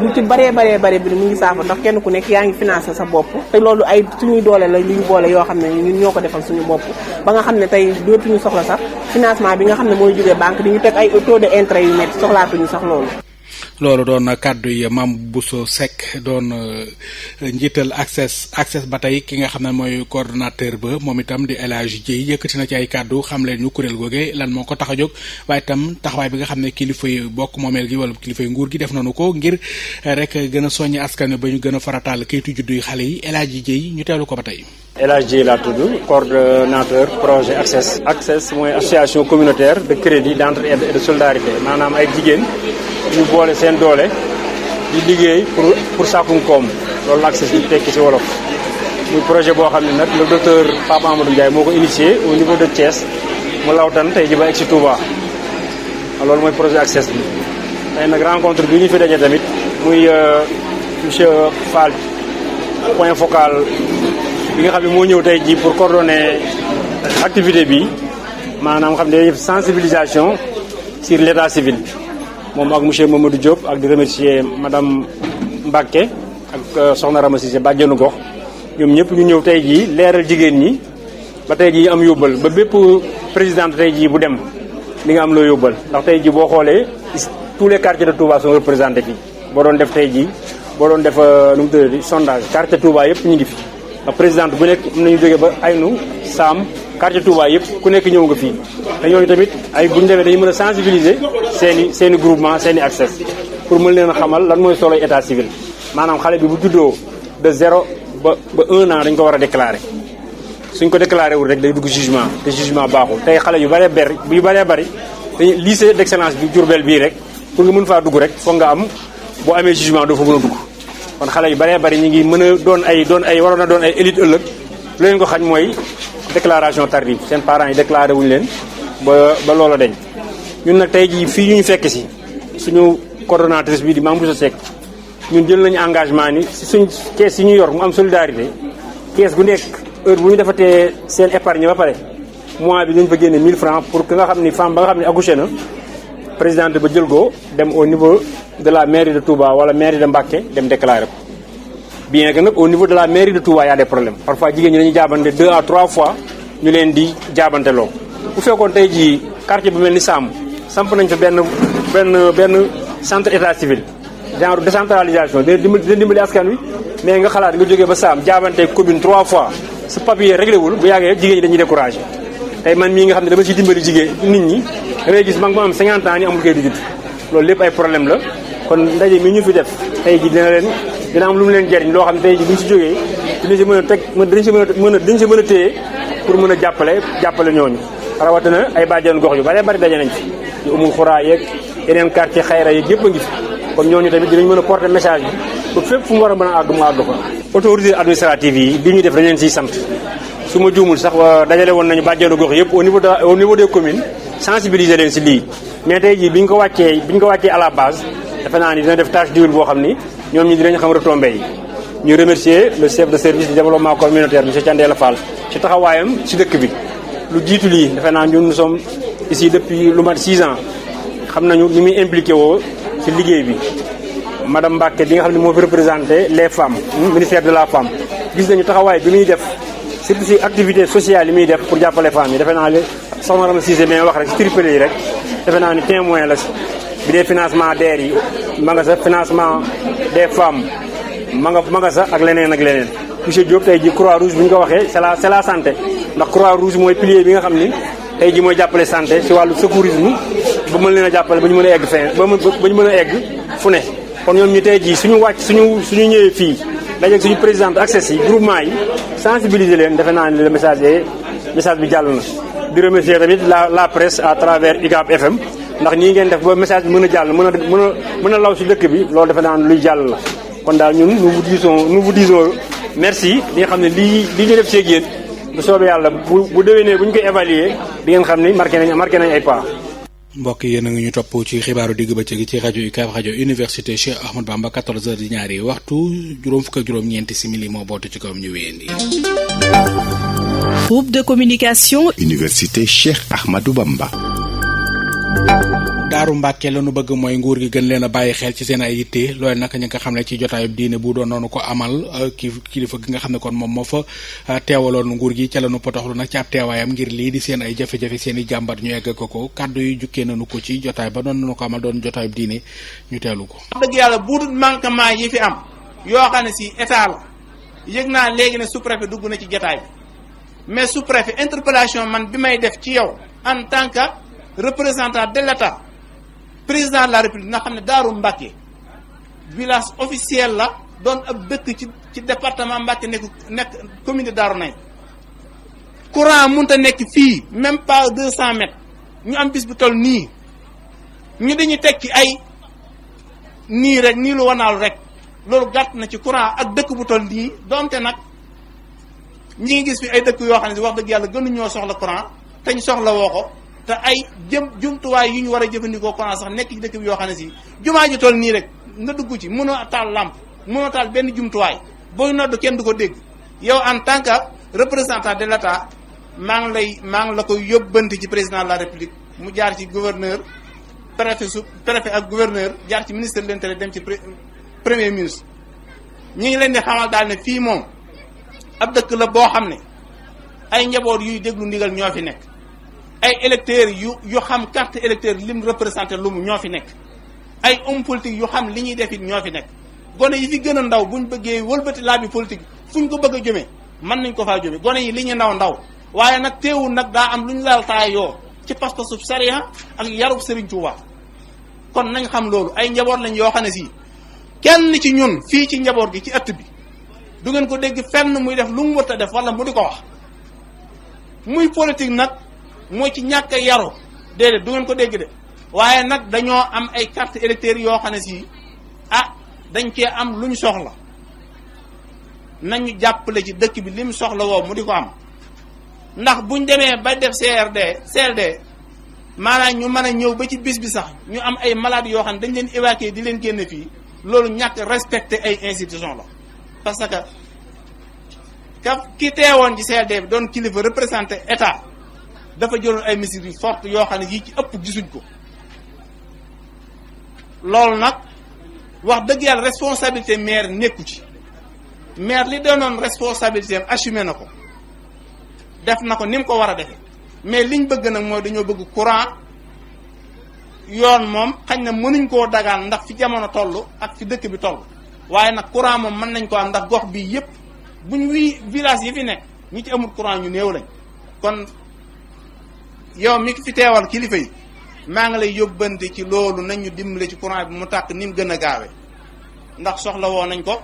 lu ci baree bi mu ngi saafa ndax kenn ku nekk yaa ngi financé sa bopp te loolu ay suñuy doole la lu ñu boole yoo xam ne ñun ñoo ko defal suñu bopp ba nga xam ne tey dootuñu soxla sax financement bi nga xam ne mooy jógee banque di ñu teg ay taux de intérêt yu métti soxlaatuñu sax loolu doon kàddu yi Mame Bousso Seck doon njiital access ba tey ki nga xam ne mooy coordonnateur ba moom itam di El Hadji Dieye yëkkati na ci ay kàddu xam leen ñu kuréel googe lan moo ko tax a jóg waaye itam taxawaay bi nga xam ne kilifa yi bokk moomeel gi wala kilifa yi nguur gi def nañu ko ngir rek gën a soññi askan wi ba ñu gën a farataal kayitu juddu yi xale yi El Hadji Dieye ñu teelu ko ba tey. El Hadji Dieye laa tudd coordonnateur projet access mooy association communautaire de crédit d'entraide et de solidarité maanaam ay jigéen ñu boole seen doole di liggéey pour sàkkum koom loolu la access bi tekki ci wolof muy projet boo xam ne nag le docteur Pape Amadou Ndiaye moo ko initié au niveau de Thiès mu lawtan tey ji ba egg ci Touba loolu mooy projet access bi tey nag rencontre bi ñu fi daje tamit muy monsieur Fall point focal bi nga xam ne moo ñëw tey ji pour coordonner activité bi maanaam xam ne def sensibilisation sur l'état civil moom ak monsieur Mamadou Diop ak di remercier madame Mbacke ak soxna Rama Cissé bàjjenu gox ñoom ñëpp ñu ñëw tey jii leeral jigéen ñi ba tey jii am yóbbal ba bépp président tey jii bu dem li nga am loo yóbbal ndax tey jii boo xoolee tous les quartiers de Touba sont représentés fii boo doon def tey jii boo doon def nu mu tuddati sondage quartier Touba yëpp ñu ngi fi ndax président bu nekk am nañu jógee ba Aynu Sam quartier Touba yëpp ku nekk ñëw nga fii te ñooñu tamit ay bu ñu demee dañu mën a sensibiliser seeni groupement seeni accès pour mën leen a xamal lan mooy solo état civil maanaam xale bi bu juddoo de 0 ba 1 an dañ ko war a déclarer suñ ko déclaré wul rek day dugg jugement te jugement baaxul tey xale yu bëree bari dañuy lycée d'excellence bi Diourbel bii rek pour nga mën faa dugg rek foog nga am boo amee jugement doo fa mën a dugg kon xale yu bëree bari ñu ngi mën a doon ay waroon a doon ay élite ëllëg lu leen ko xañ mooy déclaration tardive seen parents yi déclaré wuñu leen ba loola deñ ñun nag tey jii fii ñu fekk si suñu coordonnatrice bi di Mame Bousso Seck ñun jël nañu engagement ni si suñ kees yi ñu yor mu am solidarité kees gu nekk heure bu ñu defatee seen épargne ba pare mois bi dañ fa génne 1000 francs pour que nga xam ni femme ba nga xam ne accouché na présidente ba jël ko dem au niveau de la mairie de Touba wala mairie de Mbacké dem déclarer ko bien que nag au niveau de la mairie de Touba y a des problèmes parfois jigéen ñi dañuy jaabante 2 à 3 fois ñu leen di jaabante loo bu fekkoon tey jii quartier bu mel ni Sam samp nañ fa benn centre état civil genre décentralisation dina dimbali askan wi mais nga xalaat nga jógee ba Sam jaabante commune 3 fois sa papier réglé wul bu yàggee jigéen ñi dañuy découragé tey man mii nga xam ne dama ciy dimbali jigéen nit ñi da ngay gis mag mu am 50 ans ni amul kay di judd loolu lépp ay problème la kon ndaje mi ñu fi def tey ji dina am lu mu leen jariñ loo xam ne tey ji buñ si jógee dinañ si mën a teg dañ si mën a téye pour mën a jàppale ñooñu rawatina ay bàjjen gox yu bari daje nañ fi yu umul xuraa yeeg yeneen quartier xayra yeeg yëpp a ngi fi kon ñooñu tamit dinañ mën a porter message bi ba fépp fu mu war a mën a àgg mu àgg fa autorité administrative yi bi ñu def dañ leen siy sant su ma juumul sax dajale woon nañu bàjjenu gox yëpp au niveau des communes sensibiliser leen si lii mais tey jii bi ñu ko wàccee à la base defe naa ni dina def tâche d'huile boo xam ni ñoom ñi dinañ xam retombées yi ñu remercier le chef de service du développement communautaire monsieur Thiandella Fall ci taxawaayam ci dëkk bi lu jiitu lii defe naa ñun nous sommes ici depuis lu mat 6 ans xam nañu ni muy impliqué woo ci liggéey bi madame Mbacke bi nga xam ne moo fi représenté les femmes ministère de la femme gis nañu taxawaay bi muy def surtout ci activité sociale yi muy def pour jàppale femmes yi defe naa ne soxna Rama Cissé mais wax rek ci triplé yi rek defe naa ni témoin la si bi dee financement DER yi ma nga sa financement des femmes ma nga sa ak leneen monsieur Diop tey ji Croix Rouge bu ñu ko waxee c'est la santé ndax Croix Rouge mooy pilier bi nga xam ni tey ji mooy jàppale santé ci wàllu secourisme ba mën leen a jàppale ba ñu mën a egg ba ñu mën a egg fu ne kon ñoom ñu tey ji suñu ñëwee fii dajeeg suñu présidente accès yi groupement yi sensibiliser leen defe naa ni le message bi jàll na di remercier tamit la presse à travers UCAB FM ndax nii ngeen def ba message bi mën a jàll mën a law ci dëkk bi loolu defe naa luy jàll la kon daal ñun nous vous disons merci li nga xam ne lii ñu def ci yéen bu soobee yàlla bu déwénee bu ñu koy évaluer di ngeen xam ni marqué nañ ay pas. mbokk yéen a ngi ñu topp ci xibaaru digg bëccëg ci rajo UCAB rajo université Cheikh Ahmadou Bamba 14h di ñaari waxtu juróom fukk ak juróom-ñeenti simili moo bootu ci kawam ñu wéyandi. Groupe de communication. Université Cheikh Ahmadou Bamba. Daaru Mbàkke la nu bëgg mooy nguur gi gën leen a bàyyi xel ci seen ay yitte loolu nag ñi nga xam ne ci jotaayub diine bu doon noonu ko amal kilifa gi nga xam ne kon moom moo fa teewaloon nguur gi ca la nu potoxlu nag ci ab teewaayam ngir lii di seen ay jafe-jafe seen i jàmbat ñu egg ko kàddu yu jukkee nañu ko ci jotaay ba doon nañu ko amal doon jotaayub diine ñu teelu ko. wax dëgg yàlla bu dul manquement yi fi am yoo xam ne si état la yëg naa léegi ne sous-préfet dugg na ci jotaay bi mais sous-préfet interpellation man bi may def ci yow en tant que représentant de l'État président de la République nga xam ne Daaru Mbàkke village officiel la doon ab dëkk ci département Mbàkke nekk commune de Daaru Nay courant mënta nekk fii même pas 200 mètres ñu am bis bu toll nii ñu dañuy teg ci ay nii rek nii lu wanaalu rek loolu gàtt na ci courant ak dëkk bu toll nii donte nag ñi ngi gis fi ay dëkk yoo xam ne wax dëgg yàlla gënuñoo soxla courant te ñu soxla woo ko te ay jumtuwaay yu ñu war a jëfandikoo courant sax nekk ci dëkk bi yoo xam ne si jumaa ji toll nii rek nga dugg ci mënoo taal lampe mënoo taal benn jumtuwaay booy nodd kenn du ko dégg yow en tant que représentant de l'État maa ngi la koy yóbbanti ci président de la République mu jaar ci gouverneur préfet ak gouverneur jaar ci ministre de l'Intérieur dem ci premier ministre ñi ngi leen di xamal daal ne fii moom ab dëkk la boo xam ne ay njaboot yuy déglu ndigal ñoo fi nekk ay électeurs yu xam carte électeur lim représenté lu mu ñoo fi nekk ay homme politique yu xam li ñuy def it ñoo fi nekk gone yi fi gën a ndaw buñ bëggee wëlbati laa bi politique fuñ ko bëgg a jëmee mën nañ ko faa jëmee gone yi li ñu ndaw waaye nag teewul nag daa am lu ñu laal taayoo ci pas-pasu sariya ak yarub Serigne Touba kon nañ xam loolu ay njaboot lañ yoo xam ne si kenn ci ñun fii ci njaboot gi ci ëtt bi du ngeen ko dégg fenn muy def lu mu wër a def wala mu di ko wax muy politique nag mooy ci ñàkk a yaru déedéet du ngeen ko dégg de waaye nag dañoo am ay carte électeur yoo xam ne si dañ cee am lu ñu soxla nañu jàppale ci dëkk bi li mu soxla woo mu di ko am ndax buñ demee ba def CRD maanaam ñu mën a ñëw ba ci bis bi sax ñu am ay malades yoo xam ne dañ leen évacuer di leen génne fii loolu ñàkk respecter ay institution la parce que ki teewoon ci CRD bi doon kilifa représenté état dafa jëloon ay mesures yu fortes yoo xam ne yii ci ëpp gisuñ ko loolu nag wax dëgg yàlla responsabilité maire nekku ci maire li doonoon responsabilité am assumé na ko def na ko ni mu ko war a defee mais liñ bëgg nag mooy dañoo bëgg courant yoon moom xañ na mënuñ koo dagaan ndax fi jamono toll ak fi dëkk bi toll waaye nag courant moom mën nañ ko am ndax gox bi yëpp buñ village yi fi nekk ñi ci amul courant ñu néew lañ kon yow mi fi teewal kilifa yi maa ngi lay yóbbante ci loolu nañ ñu dimbale ci courant bi mu tàkk ni mu gën a gaawee ndax soxla woo nañ ko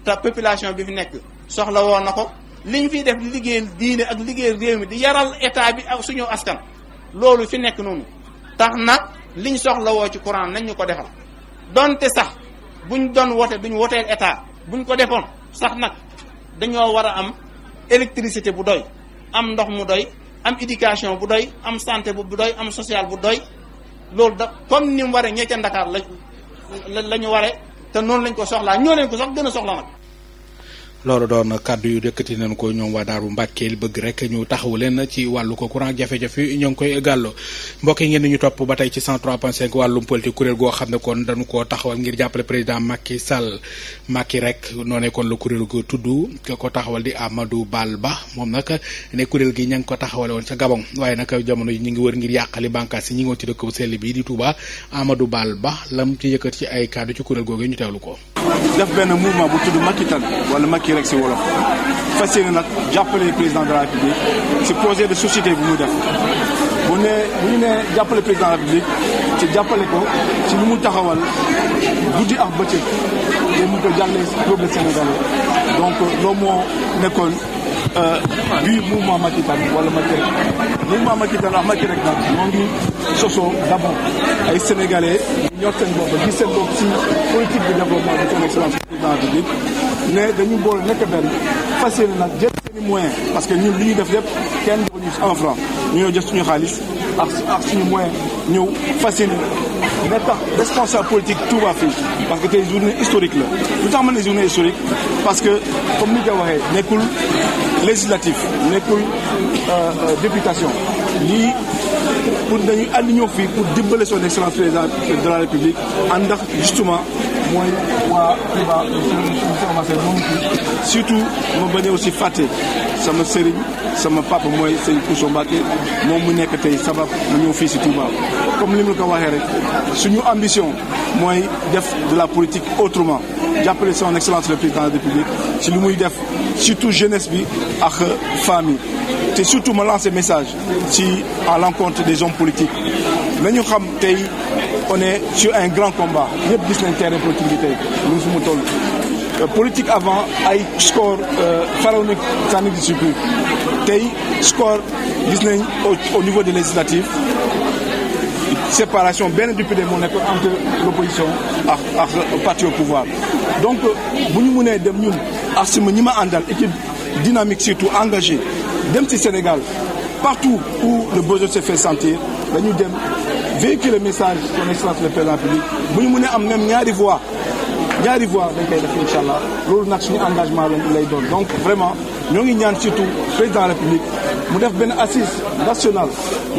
te population bi fi nekk soxla woo na ko li ñu fiy def di liggéeyal diine ak liggéeyal réew mi di yaral état bi ak suñu askan loolu fi nekk noonu tax nag liñ soxla woo ci courant nañ ñu ko defal donte sax buñ doon wote duñ woteel état buñ ko defoon sax nag dañoo war a am électricité bu doy am ndox mu doy am éducation bu doy am santé bu doy am social bu doy loolu da comme ni mu waree ñee ca Ndakaar la ñu waree te noonu lañ ko soxlaa ñoo leen ko sax gën a soxla nag. loolu doon kàddu yu dëkkati nañ ko ñoom waa Daaru Mbàkke bëgg rek ñu taxawu leen ci wàllu ko courant jafe-jafe ñoo ngi koy gàllo mbokk yi ngeen ñu topp ba tey ci 103.5 wàllum politique kuréel goo xam ne kon dañu koo taxawal ngir jàppale président Macky Sall Macky rek noonee kon la kuréel go tudd ko taxawal di Amadou Bal Ba moom nag ne kuréel gi ña ngi ko taxawale woon ca Gabon waaye nag jamono yi ñu ngi wër ngir yàqali bànqaas yi ñi ngi woon ci dëkk bu sell bi di Touba Amadou Bal Ba lam ci yëkkat ci ay kàddu ci kuréel googu ñu teewlu ko. def benn mouvement bu tudd Macky Tal wala Macky rek si wolof fas yéene nag jàppale président de la République si projet de société bu muy def bu ñu nee jàppale président de la République ci jàppale ko ci lu mu taxawal guddi ak bëccëg te mu ko jàngale peuple sénégalais donc loolu moo nekkoon bii mouvement Macky Tal wala Macky rek mouvement Macky Tal ak Macky rek nag moo ngi sosoo d'abord ay sénégalais ñor seen bopp gis seen bopp si politique de développement de son excellence président de la République ne dañu boole nekk benn fas yéene nag jël seeni moyen parce que ñun li ñuy def lépp kenn defuñu un franc ñu ñoo jël suñu xaalis ak suñu moyen ñëw facile nekk responsable politique Touba fii parce que tey journée historique la lu tax ma ne journée historique parce que comme ni ko waxee nekkul législatif nekkul députation lii pour dañuy ànd ñëw fii pour dimbale son excellence président de la république ànd ak justement mooy waa Touba moom surtout ma bañ a aussi fàtte sama sëriñ sama papa mooy sëriñ Kouso Mbacké moom mu nekk tey sabab mu ñëw fii si Touba comme li mu ko waxee rek suñu ambition mooy def de la politique autrement jàppale son excellence le président de la république si lu muy def surtout jeunesse bi ak famille te surtout ma lancer message si à l'encontre des hommes politiques nañu xam tey on est sur un grand combat ñëpp gis nañ terrain politique bi tey lu su mu toll politique avant ay score pharaonique ça n'existe plus tey score gis nañ au niveau des législatives séparation benn député moo nekk entre l'opposition ak parti au pouvoir donc bu ñu mënee dem ñun ak sama ñi ma àndal équipe dynamique surtout engagée dem ci Sénégal partout où le besoin se fait sentir dañu dem véhiculer le message son excellence le président de la République bu ñu mënee am même ñaari voix dañ koy def incha allah loolu nag suñu engagement lay doon donc vraiment ñoo ngi ñaan surtout président de la République mu def benn assise nationale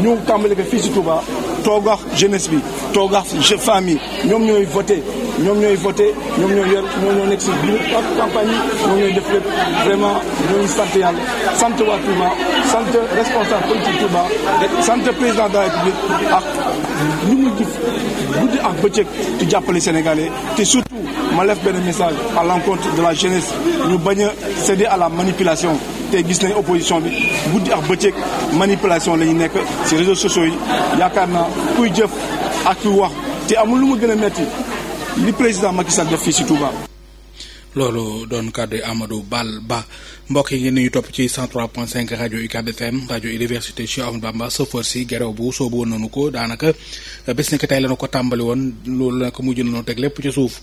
ñu tàmbali ko fii ci Touba toog ak jeunesse bi toog ak famille ñoom ñooy voté ñoom ñoo nekk ci biir campagne yi ñoom ñooy def lépp vraiment ñoo ngi sant yàlla sant waa Touba sant responsable politique Touba sant président de la République ak ñu mu jëf guddi ak bëccëg ci jàppale Sénégalais te surtout ma lef benn message à l'encontre de la jeunesse ñu bañ a céder à la manipulation te gis nañ opposition bi guddi ak bëccëg manipulation la ñu nekk ci réseaux sociaux yi yaakaar naa kuy jëf ak kuy wax te amul lu mu gën a metti li président Macky Sall def fii ci Touba. loolu doon kàddu Amadou Bal Ba mbokk yi ngeen ni ñu topp ci 103.5 rajo UCAB FM rajo université Cheikh Ahmadou Bamba sofër si gerew bu soobu woon nañu ko daanaka bés ni ko tey la ñu ko tàmbali woon loolu nag mujj nañu teg lépp ci suuf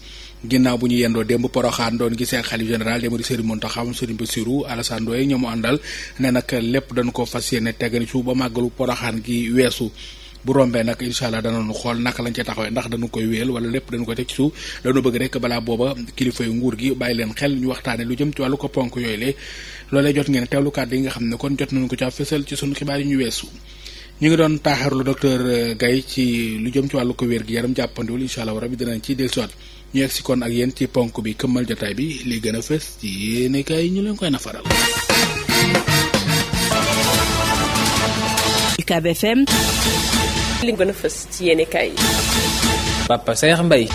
ginnaaw bu ñu yendoo démb Poroxaan doon gisee ak xalif général démb di Serigne Mountakha Serigne Bassirou Alassane Ndoye ñoomu àndal ne nag lépp dañu ko fas yéene tegani suuf ba màggalu Poroxaan gi weesu. bu rombee nag incha allah danañu xool naka lañ ca taxawee ndax dañu koy wéyal wala lépp dañu koy teg ci suuf dañu bëgg rek balaa booba kilifa yu nguur gi bàyyi leen xel ñu waxtaane lu jëm ci wàllu ko ponk yooyu le loolee jot ngeen teewlu kàddu yi nga xam ne kon jot nañu ko ca fësal ci sunu xibaar yi ñu weesu. ñu ngi doon taaxarlu docteur Gaye ci lu jëm ci wàllu ko wér gi yaram jàppandiwul incha allah rabi dinañ ci dellusiwaat ñu egg si kon ak yéen ci ponk bi këmmal jotaay bi li gën a fës ci yéene kaay ñu leen koy nafaral. UCAB FM. li gën a fës ci yéene kaay. Papa Saer Mbaye.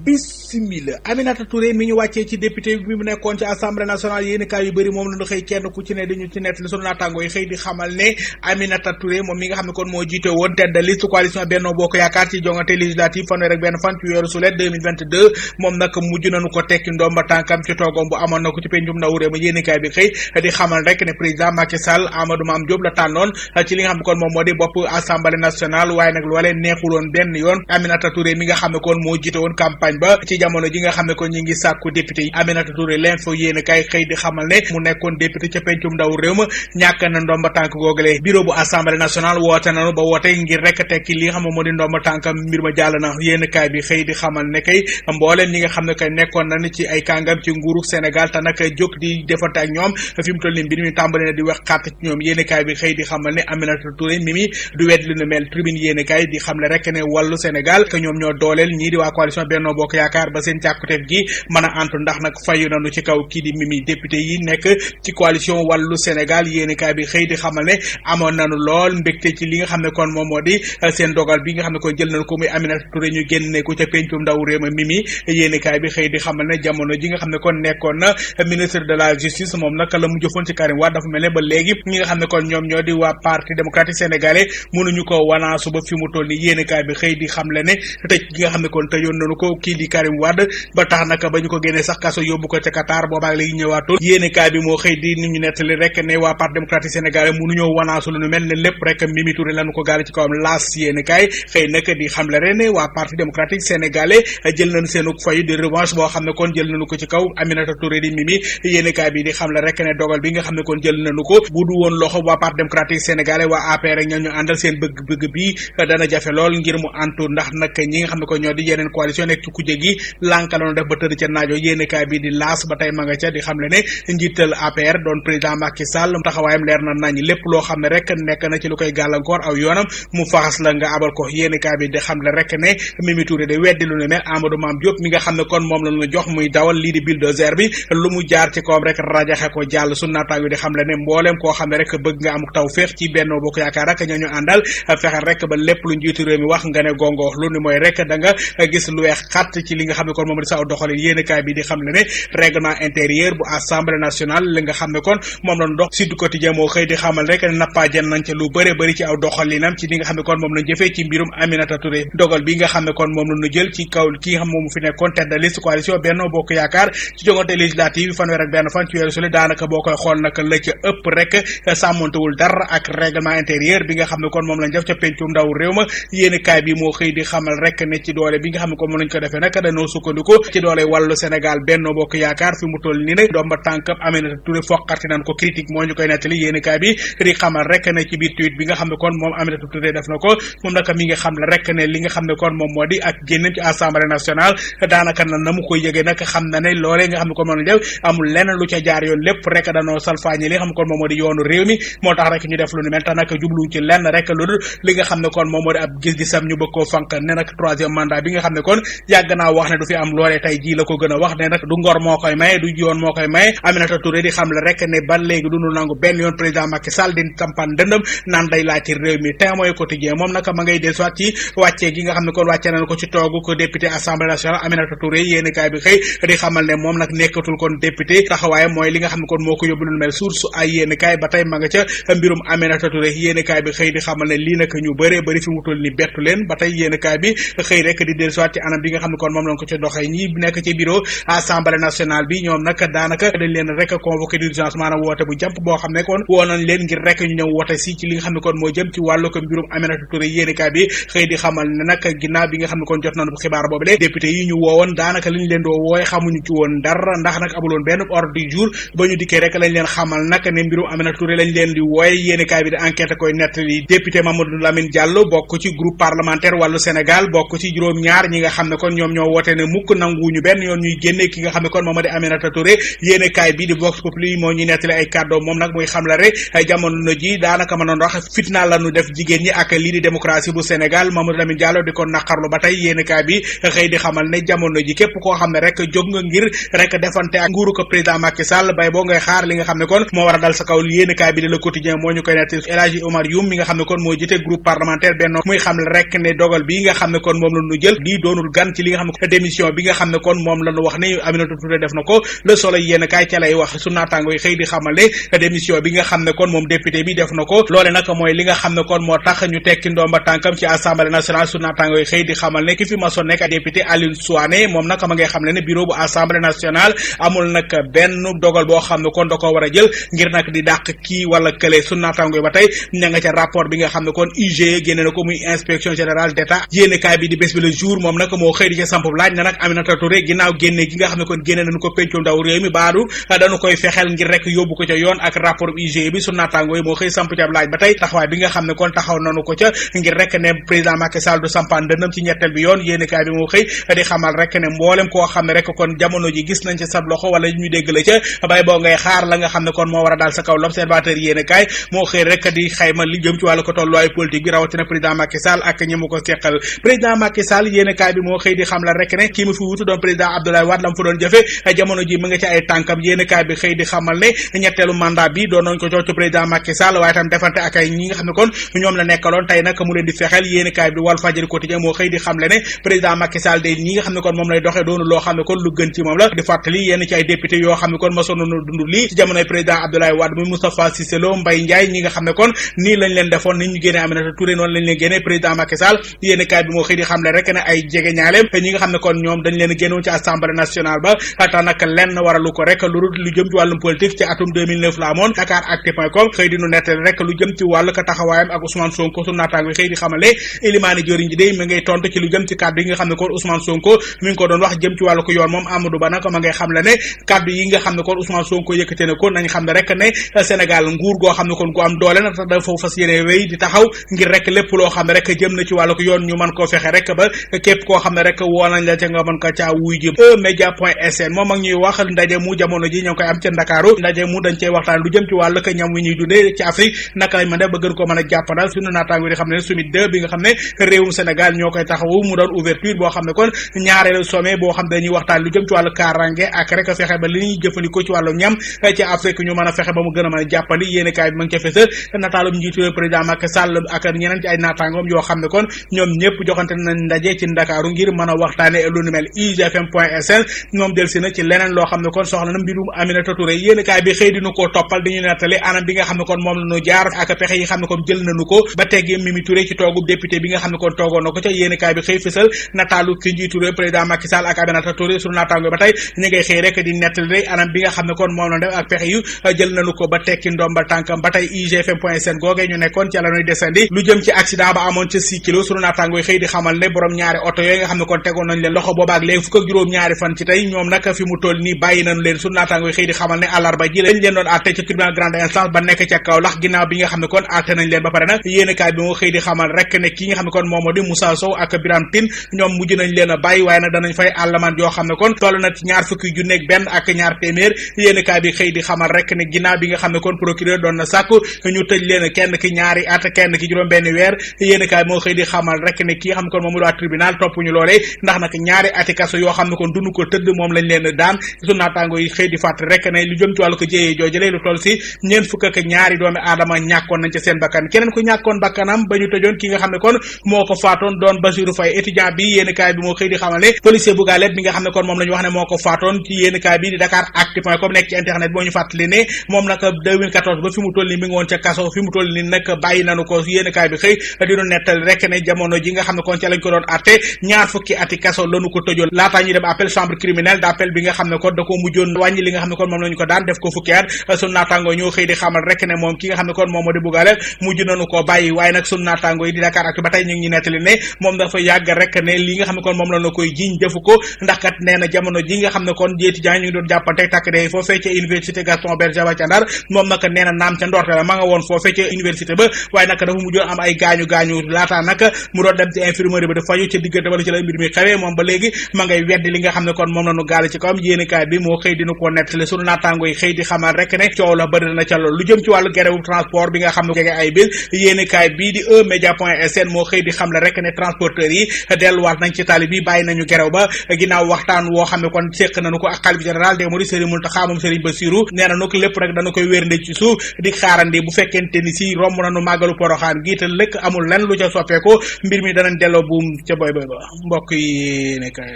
Bismillah Aminata Touré mi ñu wàccee ci député bi mu nekkoon ci assemblée nationale yéen kaay yu bëri moom la ñu xëy kenn ku ci ne dañu ci nettali sunu naataango yi xëy di xamal ne Aminata Touré moom mi nga xam ne kon moo jiite woon tête de liste coalition Benno Bokk Yaakaar ci jongante législative fanweer ak benn fan ci weeru sulet 2022 moom nag mujj nañu ko tekki ndomba tànkam ci toogom bu amoon na ko ci pencum ndaw réew ma yéen kaay bi xëy di xamal rek ne président Macky Sall Amadou Mame Diop la tànnoon ci li nga xam ne kon moom moo di bopp assemblée nationale waaye nag loolee neexuloon benn yoon Aminata Touré mi nga xam ne kon moo jiite woon campagne ba ci jamono ji nga xam ne kon ñi ngi sàkku député yi Aminata Touré l'info yéen kay xëy di xamal ne mu nekkoon député ca pencum ndaw réew ma ñàkk na ndomba tànk googale bureau bu assemblée nationale woote nanu ba woote ngir rek tekki li nga xam ne moo di ndomba tànkam mbir ma jàll na yéen kaay bi xëy di xamal ne kay mbooleem ñi nga xam ne kay nekkoon na ci ay kàngam ci nguurug Sénégal te nag jóg di defante ak ñoom fi mu toll ni mbir mi tàmbali na di wax xàtt ci ñoom yéen kaay bi xëy di xamal ne Aminata Touré mimi du wedd li nu mel tribune yéen kaay di xamle rek ne wàllu Sénégal que ñoom ñoo dooleel ñii di waa coalition Benno Bokk Yaakaar ba seen càkkuteef gi mën a antu ndax nag fayu nañu ci kaw kii di Mimi député yi nekk ci coalition wàllu Sénégal yéenekaay bi xëy di xamal ne amoon nañu lool mbégte ci li nga xam ne kon moom moo di seen dogal bi nga xam ne kon jël nañu ko muy Aminata Touré ñu génne ko ca pencum ndaw réew ma Mimi yéenekaay bi xëy di xamal ne jamono ji nga xam ne kon nekkoon na ministre de la justice moom nag la mu jëfoon ci Karim Wade dafa mel ne ba léegi ñi nga xam ne kon ñoom ñoo di waa parti démocratique sénégalais mënuñu ko wanaasu ba fi mu toll ni yéenekaay bi xëy di xamle ne tëj gi nga xam ne kon tëjoon nañu ko kii di Karim Wade ba tax nag ba ñu ko génnee sax kaso yóbbu ko ca Qatar boobaag léegi ñëwaatul yéenekaay bi moo xëy di ni ñu nettali rek ne waa parti démocratique sénégalais mënuñoo wanaasu lu nu mel ne lépp rek Mimi Touré lañu ko gaale ci kawam laas yéenekaay xëy nag di xamle rek ne waa parti démocratique sénégalais jël nañu seenu fayu de revanche boo xam ne kon jël nañu ko ci kaw Aminata Touré di Mimi yéenekaay bi di xamle rek ne dogal bi nga xam ne kon jël nañu ko bu du woon loxo waa parti démocratique sénégalais waa APR rek ñoo ñu àndal seen bëgg-bëgg bi dana jafe lool ngir mu antu ndax nag ñi nga xam ne ko ñoo di yeneen coalition nekk ci kujje gi lànkaloon def ba tëdd ca naajo yéenekaay bi di laas ba tey ma nga ca di xamle ne njiital APR doon président Macky Sall taxawaayam leer na nañ lépp loo xam ne rek nekk na ci lu koy gàllankoor aw yoonam mu faxas la nga abal ko yéenekaay bi di xamle rek ne Mimi Touré de weddi lu ne mel Amadou Mame Diop mi nga xam ne kon moom la ñu jox muy dawal lii di bulldozer bi lu mu jaar ci kawam rek rajaxe ko jàll su naataango di xamle ne mbooleem koo xam ne rek bëgg nga am taw féex ci Benno Bokk Yaakaar rek ñoo ñu àndal fexeel rek ba lépp lu njiitu réew mi wax nga ne gongo lu ni mooy rek da nga gis lu weex xatt ci li nga xam ne kon moom di saw doxalin yéenekaay bi di xamle ne règlement intérieur bu assemblée nationale li nga xam ne kon moom lañu dox Sud Quotidien moo xëy di xamal rek ne nappaajen nañ ca lu bëre bëri ci aw doxalinam ci li nga xam ne kon moom lañ jëfee ci mbirum Aminata Touré dogal bi nga xam ne kon moom lañu jël ci kaw ki nga xam moom fi nekkoon tête de liste coalition Benno Bokk Yaakaar ci jongante législative fanweer ak benn fan ci weeru sule daanaka boo koy xool nag la ca ëpp rek sàmmontewul dara ak règlement intérieur bi nga xam ne kon moom lañ def ca pencu ndaw réew ma yéenekaay bi moo xëy di xamal rek ne ci doole bi nga xam ne kon moom lañ ko defee nag dañoo sukkandiku ci doole wàllu Sénégal Benno Bokk Yaakaar fi mu toll nii nag doom ba tànkam Aminata Touré foqarti nañ ko critique moo ñu koy nettali yéenekaay bi di xamal rek ne ci biir tweet bi nga xam ne kon moom Aminata Touré def na ko moom nag mi nga xam ne rek ne li nga xam ne kon moom moo di ak génnam ci assemblée nationale daanaka na mu koy yëgee nag xam na ne loolee nga xam ne kon moom lañ def amul lenn lu ca jaar yoon lépp rek danoo salfaañi li nga xam ne kon moom moo di yoonu réew mi moo tax rek ñu def lu ni mel te nag jubluñ ci lenn rek lu dul li nga xam ne kon moom moo di ab gis-gisam ñu bëgg koo fanq ne nag troisième mandat bi nga xam ne kon yàgg naa wax ne du fi am loolee tey jii la ko gën a wax ne nag du ngor moo koy maye du yoon moo koy maye Aminata Touré di xam le rek ne ba léegi du ñu nangu benn yoon président Macky Sall di tampan dëndam naan day laaj ci réew mi tey mooy quotidien moom nag ma ngay dellusiwaat ci wàccee gi nga xam ne kon wàccee nañ ko ci toogu ko député assemblée nationale Aminata Touré yéenekaay bi xëy di xamal ne moom nag nekkatul kon député taxawaayam mooy li nga xam ne kon moo ko yóbbu lu mel source ay yéenekaay ba tey ma nga ca mbirum Aminata Touré yéenekaay bi xëy di xamal ne lii nag ñu bëree bëri fi mu toll ni bettu leen ba tey yéenekaay bi xëy rek di dellusiwaat ci anam bi nga xam ne kon moom lañ ko ci doxee ñi nekk ci bureau assemblée nationale bi ñoom nag daanaka dañ leen rek convoqué d'urgence maanaam woote bu jàmp boo xam ne kon woo nañ leen ngir rek ñu ñëw woote si ci li nga xam ne kon moo jëm ci wàllu ko mbirum Aminata Touré yéenekaay bi xëy di xamal ne nag ginnaaw bi nga xam ne kon jot nañu xibaar boobu le député yi ñu woowoon daanaka liñ leen doo wooye xamuñu ci woon dara ndax nag amuloon benn ordre du jour ba ñu dikkee rek lañ leen xamal nag ne mbirum Aminata Touré lañ leen di wooye yéenekaay bi di enquête koy nettali député Mamadou Lamine Diallo bokk ci groupe parlementaire wàllu Sénégal bokk ci juróom-ñaar ñi nga xam ne kon ñoom ñoo woote ne mukk nanguwuñu benn yoon ñuy génne ki nga xam ne kon moom di Aminata Touré yéenekaay bi di Vox Populi moo ñuy nettali ay kàddoo moom nag muy xam la rek ay jamono ji daanaka mënoon wax fitna la ñu def jigéen ñi ak lii di démocratie bu Sénégal Mamadou Lamine Diallo di ko naqarlu ba tey yéenekaay bi xëy di xamal ne jamono ji képp koo xam ne rek jóg nga ngir rek defante ak nguuru ko président Macky Sall bay boo ngay xaar li nga xam ne kon moo war a dal sa kaw yéenekaay bi di Le Quotidien moo ñu koy nettali El Hadji Omar Youm mi nga xam ne kon moo jiite groupe parlementaire Benno muy xam rek ne dogal bi nga xam ne kon moom la ñu jël di doonul gan ci li nga xam ne démission bi nga xam ne kon moom la ñu wax ne Aminata Touré def na ko Le Soleil yéenekaay ca lay wax su naataango yi xëy di xamal ne démission bi nga xam ne kon moom député bi def na ko loole nag mooy li nga xam ne kon moo tax ñu tekki ndomba tànkam ci assemblée nationale su naataango yi xëy di xamal ne ki fi masoon nekk député Aliou Souané moom nag ma ngay xam ne bureau bu assemblée nationale amul nag benn dogal boo xam ne kon da ko war a jël ngir nag di dàq kii wala kële su naataango yi ba tey ña nga ca rapport bi nga xam ne kon IGE génne na ko muy inspection générale d'état yéenekaay bi di bés bi le jour moom nag moo xëy di ca samp laaj na nag Aminata Touré ginnaaw génne gi nga xam ne kon génne nañu ko pencu ndaw réew mi baadu dañu koy fexeel ngir rek yóbbu ko ca yoon ak rapport IGE bi su naataango yi moo xëy samp ca laaj ba tey taxawaay bi nga xam ne kon taxaw nañu ko ca ngir rek ne président Macky Sall du sampaan dëndam ci ñetteel bi yoon yéenekaay bi moo xëy di xamal rek ne mboolem koo xam ne rek kon jamono ji gis nañ ci sab loxo wala ñu dégg la ca bay boo ngay xaar la nga xam ne kon moo war a daal sa kaw l'observateur yéenekaay moo xëy rek di xayma li jëm ci wàllu ko tolluwaayu politique bi rawatina président Macky Sall ak ñi mu ko seqal président Macky Sall yéenekaay bi moo xëy di xam la rek ne kii mu fi wutu doon président Abdoulaye Wade lam fa doon jëfe jamono ji mu nga ci ay tànkam yéenekaay bi xëy di xamal ne ñetteelu mandat bi doon nañ ko jox ci président Macky Sall waaye tam defante ak ay ñi nga xam ne kon ñoom la nekkaloon tey nag mu leen di fexeel yéenekaay bi Walf Fadjri quotidien moo xëy di xam le ne président Macky Sall day ñi nga xam ne kon moom lay doxee doonu loo xam ne kon lu gën ci moom la di fàttali yenn ci ay député yoo xam ne kon mosoon nañu dund lii ci jamonoy président Abdoulaye Wade muy Moustapha Cissé Lo Mbaye Ndiaye ñi nga xam ne kon nii lañ leen defoon ni ñu génnee Aminata Touré noonu lañ leen génnee président Macky Sall yéenekaay bi moo xëy di xam le rek ne ay jege ñaaleem ñi nga xam ne kon ñoom dañ leen génnoon ci assemblée nationale ba tax nag lenn waralu ko rek lu jëm ci wàllum politique ci atum 2009 la amoon Dakaractu.com xëy di nu nettali rek lu jëm ci wàllu ka taxawaayam ak Ousmane Sonko su naataango bi xëy di xamale Elimane Diori ji day mi ngay tontu ci lu jëm ci kàddu yi nga xam ne kon Ousmane Sonko mi ngi ko doon wax jëm ci wàllu ko yoon moom Amadou Ba nag ma ngay xam le ne kàddu yi nga xam ne kon Ousmane Sonko yëkkate na ko nañ xam ne rek ne Sénégal nguur goo xam ne kon gu am doole na tax dafa fas yéene wéy di taxaw ngir rek lépp loo xam ne rek jëm na ci wàllu ko yoon ñu mën koo fexe rek ba képp koo xam ne rek woo nañ la ca nga mën ko caa wuy ji eMédia.sn moom ak ñuy wax ndaje mu jamono ji ñoo ngi koy am ca Ndakaaru ndaje mu dañ cey waxtaan lu jëm ci wàllu ko ñam wi ñuy dundee ci Afrique naka lañ mën def ba gën ko mën a jàppandal suñu naataango di xam ne Summit 2 bi nga xam ne réewum Sénégal ñoo koy taxawu mu doon ouverture boo xam ne kon ñaareelu sommet boo xam ne dañuy waxtaan lu jëm ci wàllu kaaraange ak rek fexe ba li ñuy jëfandikoo ci wàllu ñam ci Afrique ñu mën a fexe ba mu gën a mën a jàppali yéeni kaay bi ma ngi ca fësal nataalum njiitu président Macky Sall ak ñeneen ci ay naataangoom yoo xam ne kon ñoom ñëpp joxante nañ ndaje ci Ndakaaru ngir mën a waxtaane lu nu mel IGFM.sn moom delsi na ci leneen loo xam ne kon soxla na mbirum Aminata Touré yéeni kaay bi xëy dinu koo toppal di ñu nettali anam bi nga xam ne kon moom la ñu jaar ak pexe yi xam ne kon jël nañu ko ba teggi Mimi Touré ci toogub député bi nga xam ne kon toogoon na ko ca yéeni kaay bi xëy fësal nataalu ki njiitu réew président Macky Sall ak Aminata Touré sunu naataango ba tey ñu ngay xëy rek di nettali anam bi nga xam ne kon moom la def ak pexe yu jël nañu ko ba tekki ndomba tànkam ba tey IGFM.sn googee ñu nekkoon ci la ñuy desandi lu jëm ci accident ba amoon ca 6 kilos sunu naataango yi xëy di xamal ne borom ñaari oto yooyu nga xam ne kon tegoon nañ leen loxo boobaak léegi fukk ak juróom ñaari fan ci tey ñoom nag fi mu toll nii bàyyi nañu leen sunu naataango yi xëy di xamal ne àllarba ji lañ leen doon àtte ca tribunal grande instance ba nekk ca Kaolack ginnaaw bi nga xam ne kon àtte nañ leen ba pare nag yéenekaay bi moo xëy di xamal rek ne ki nga xam ne kon moom moo di Moussa Sow ak Birame Tine ñoom mujj nañ leen a bàyyi waaye nag danañ fay àllamaan yoo xam ne kon toll na ci ñaar fukki junneeg benn ak ñaar téeméer yéenekaay bi xëy di xamal rek ne ginnaaw bi nga xam ne kon procureur doon na sàkku ñu tëj leen kenn ki ñaari at kenn ki juróom benn weer yéenekaay moo xëy di xamal rek ne ki nga xam ne kon moom waa tribunal topp ñu loolee ndax nag ñaari ati kaso yoo xam ne kon dunu ko tëdd moom lañ leen daan su naataango yi xëy di fàttali rek ne lu jëm ci wàllu ko jéyee joojale lu toll si ñeent fukk ak ñaari doomi aadama ñàkkoon nañ ca seen bakkan keneen ku ñàkkoon bakkanam ba ñu tëjoon ki nga xam ne kon moo ko faatoon doon Bassirou Faye étudiant bi yéenekaay bi moo xëy di xamal ne policier bu Galet bi nga xam ne kon moom la ñu wax ne moo ko faatoon ci yéenekaay bi di Dakaractu.com nekk ci internet boo ñu fàttali ne moom nag 2014 ba fi mu toll ni mi ngi woon ca kaso fi mu toll ni nag bàyyi nanu ko yéenekaay bi xëy dinu nettali rek ne jamono ji nga xam ne kon ca lañ ko doon atte ñaar fukki ati kaso lanu ko tëjoon laataa ñuy dem appel chambre criminelle d'appel bi nga xam ne kon da ko mujjoon wàññi li nga xam ne kon moom lañu ko daan def ko fukki at sunu naataango ñoo xëy di xamal rek ne moom ki nga xam ne kon moom moo di Bougale mujj nañu ko bàyyi waaye nag sunu naataango yi di Dakaractu ba tey ñu ngi ñu nettali ne moom dafa yàgg rek ne li nga xam ne kon moom la na koy jiiñ defu ko ndax kat nee na jamono ji nga xam ne kon étudiant ñu ngi doon jàppante takk de foofee ca université Gaston Berger ba ca Ndar moom nag nee na naam ca ndorte la ma nga woon foofee ca université ba waaye nag dafa mujjoon am ay gaañu laataa nag mu doon dem ci infirmerie ba di faju ca diggante wala ci la mbir mi xewee moom ba léegi ma ngay weddi li nga xam ne kon moom la ñu gaale ci kawam yéenekaay bi moo xëy dina ko nettali sunu naataango yi xëy di xamal rek ne coow la bëri na ca loolu lu jëm ci wàllu grève transport bi nga xam ne jege ay bis yéenekaay bii di eMédia.sn moo xëy di xam le rek ne transporteurs yi delluwaat nañ ci tali bi bàyyi nañu grève ba ginnaaw waxtaan woo xam ne kon séq nañu ko ak xalifa général des mourides Serigne Mountakha moom Serigne Bassirou nee na nag lépp rek dana koy wérnde ci suuf di xaarandi bu fekkente ni si romb nañu màggalu Poroxaan gi te lëkk amul lenn lu ca soppeeku mbir mi danañ delloo buum ca boy boy ba mbokk yi yéenekaay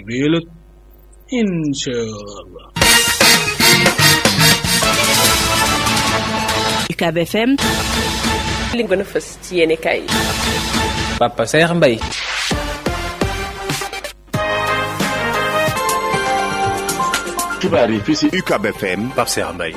bi yëlëg inshallah UCAB FM li gën a fës ci yéenekaay yi Papa Saer Mbaye xibaar yi fii ci UCAB FM Pape Saer Mbaye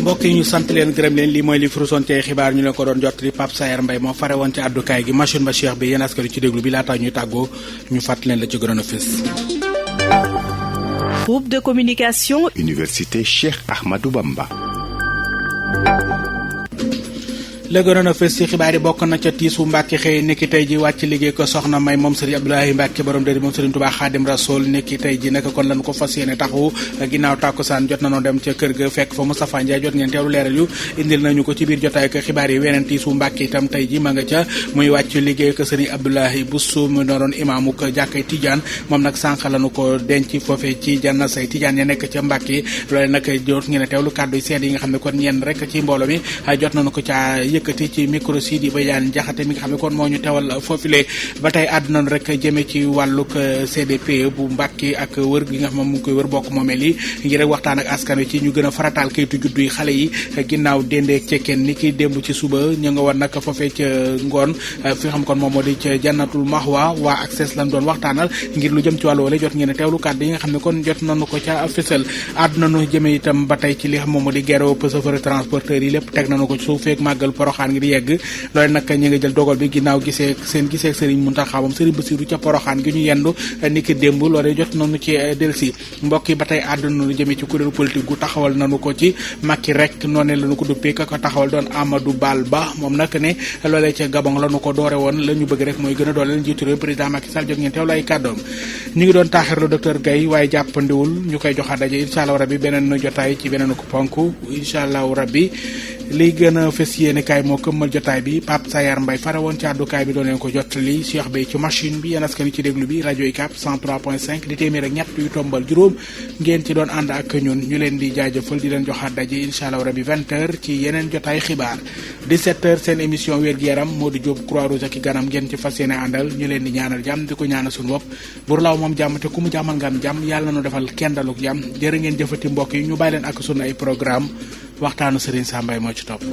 mbokk yi ñu sant leen gërëm leen lii mooy li furusoon ci xibaar ñu leen ko doon jot li Pape Saer Mbaye moo fare woon ci àddukaay gi machine ba Cheikh bi yéen askan ci déglu bi laataa ñuy tàggoo ñu fàttali leen la ci gënoon a fës. Groupe de communication Université Cheikh Ahmadou Bamba. la gënoon a fës ci xibaar yi bokk na ca tiisu Mbàkke xëy nekki tey ji wàcc liggéey ko soxna May moom Serigne Abdoulaye Mbàkke borom dëri moom Serigne Touba Xaadim Rasool nekki tey ji naka kon lañu ko fas yéene taxawu ginnaaw tàkkusaan jot nañoo dem ca kër ga fekk fa Moustapha Ndiaye jot ngeen teewlu leeral yu indil nañu ko ci biir jotaay ko xibaar yi weneen tiisu Mbàkke itam tey ji ma nga ca muy wàcc liggéey ko Serigne Abdoulaye Bousso mu doon imaamu ko jàkkay Tidiane moom nag sànq lañu ko denc foofee ci janna say Tidiane ya nekk ca Mbàkke loole nag jot ngeen teewlu kàddu yi seede yi nga xam ne kon ñenn rek ci mbooloo mi jot nañu ko ca yëkkati ci micro si di Badiane Diakhaté mi nga xam ne kon moo ñu teewal foofule ba tey àdduna rek jëme ci wàllug CDP bu Mbàkke ak wër gi nga xam ne mu ngi koy wër bokk moomeel yi ngir rek waxtaan ak askan wi ci ñu gën a farataal kayitu juddu yi xale yi ginnaaw déndeek cekkeen ni ki démb ci suba ñu nga war nag foofee ca ngoon fi nga xam kon moom moo di ca Jannatul Mahwa waa Access lan doon waxtaanal ngir lu jëm ci wàllu wala jot ngeen a teewlu kàddu yi nga xam ne kon jot nañu ko ca fësal àdduna nu jëme itam ba tey ci li xam moom moo di gero chauffeur transporteur yi lépp teg nañu ko ci suuf feek màggal Poroxaan ngir yegg loolu nag ñi nga jël dogal bi ginnaaw gisee Serigne Mountakha moom Serigne Bassirou ca Poroxaan gi ñu yendu ni ki démb loolu jot nañu ci delsi mbokk yi ba tey àdduna nu jëme ci kuréelu politique gu taxawal nañu ko ci Macky rek noonu lañu ko duppee ka ko taxawal doon Amadou Bal Ba moom nag ne loolee ca Gabon lañu ko doore woon la ñu bëgg rek mooy gën a dooleel njiitu réew président Macky Sall jot ngeen teewlu ay kàddoom ñu ngi doon taaxirlu docteur Gaye waaye jàppandiwul ñu koy joxa daje incha allah rabbi beneen jotaay ci beneen ko ponk incha allah rabbi li gën a fës yéene kaay moo këmmal jotaay bi Pape Sayar Mbaye fare woon ci àddukaay bi doon leen ko jottali Cheikh Bey ci machine bi yéen askan wi ci déglu bi rajo UCAB 103.5 di téeméer ak ñett yu tombal juróom ngeen ci doon ànd ak ñun ñu leen di jaajëfal di leen joxaat daje incha allah rabbi 20h ci yeneen jotaay xibaar 17h seen émission wér-gu-yaram Modou Diop Croix-Rouge ak i ganam ngeen ci fas yéene àndal ñu leen di ñaanal jàmm di ko ñaanal suñu bopp bur laaw moom jàmm te ku mu jàmmal nga am jàmm yàlla na nu defal kenn daluk jàmm jërë ngeen jëfati mbokk yi ñu bàyyi leen ak sunu ay programme waxtaanu Serigne Sambay moo ci topp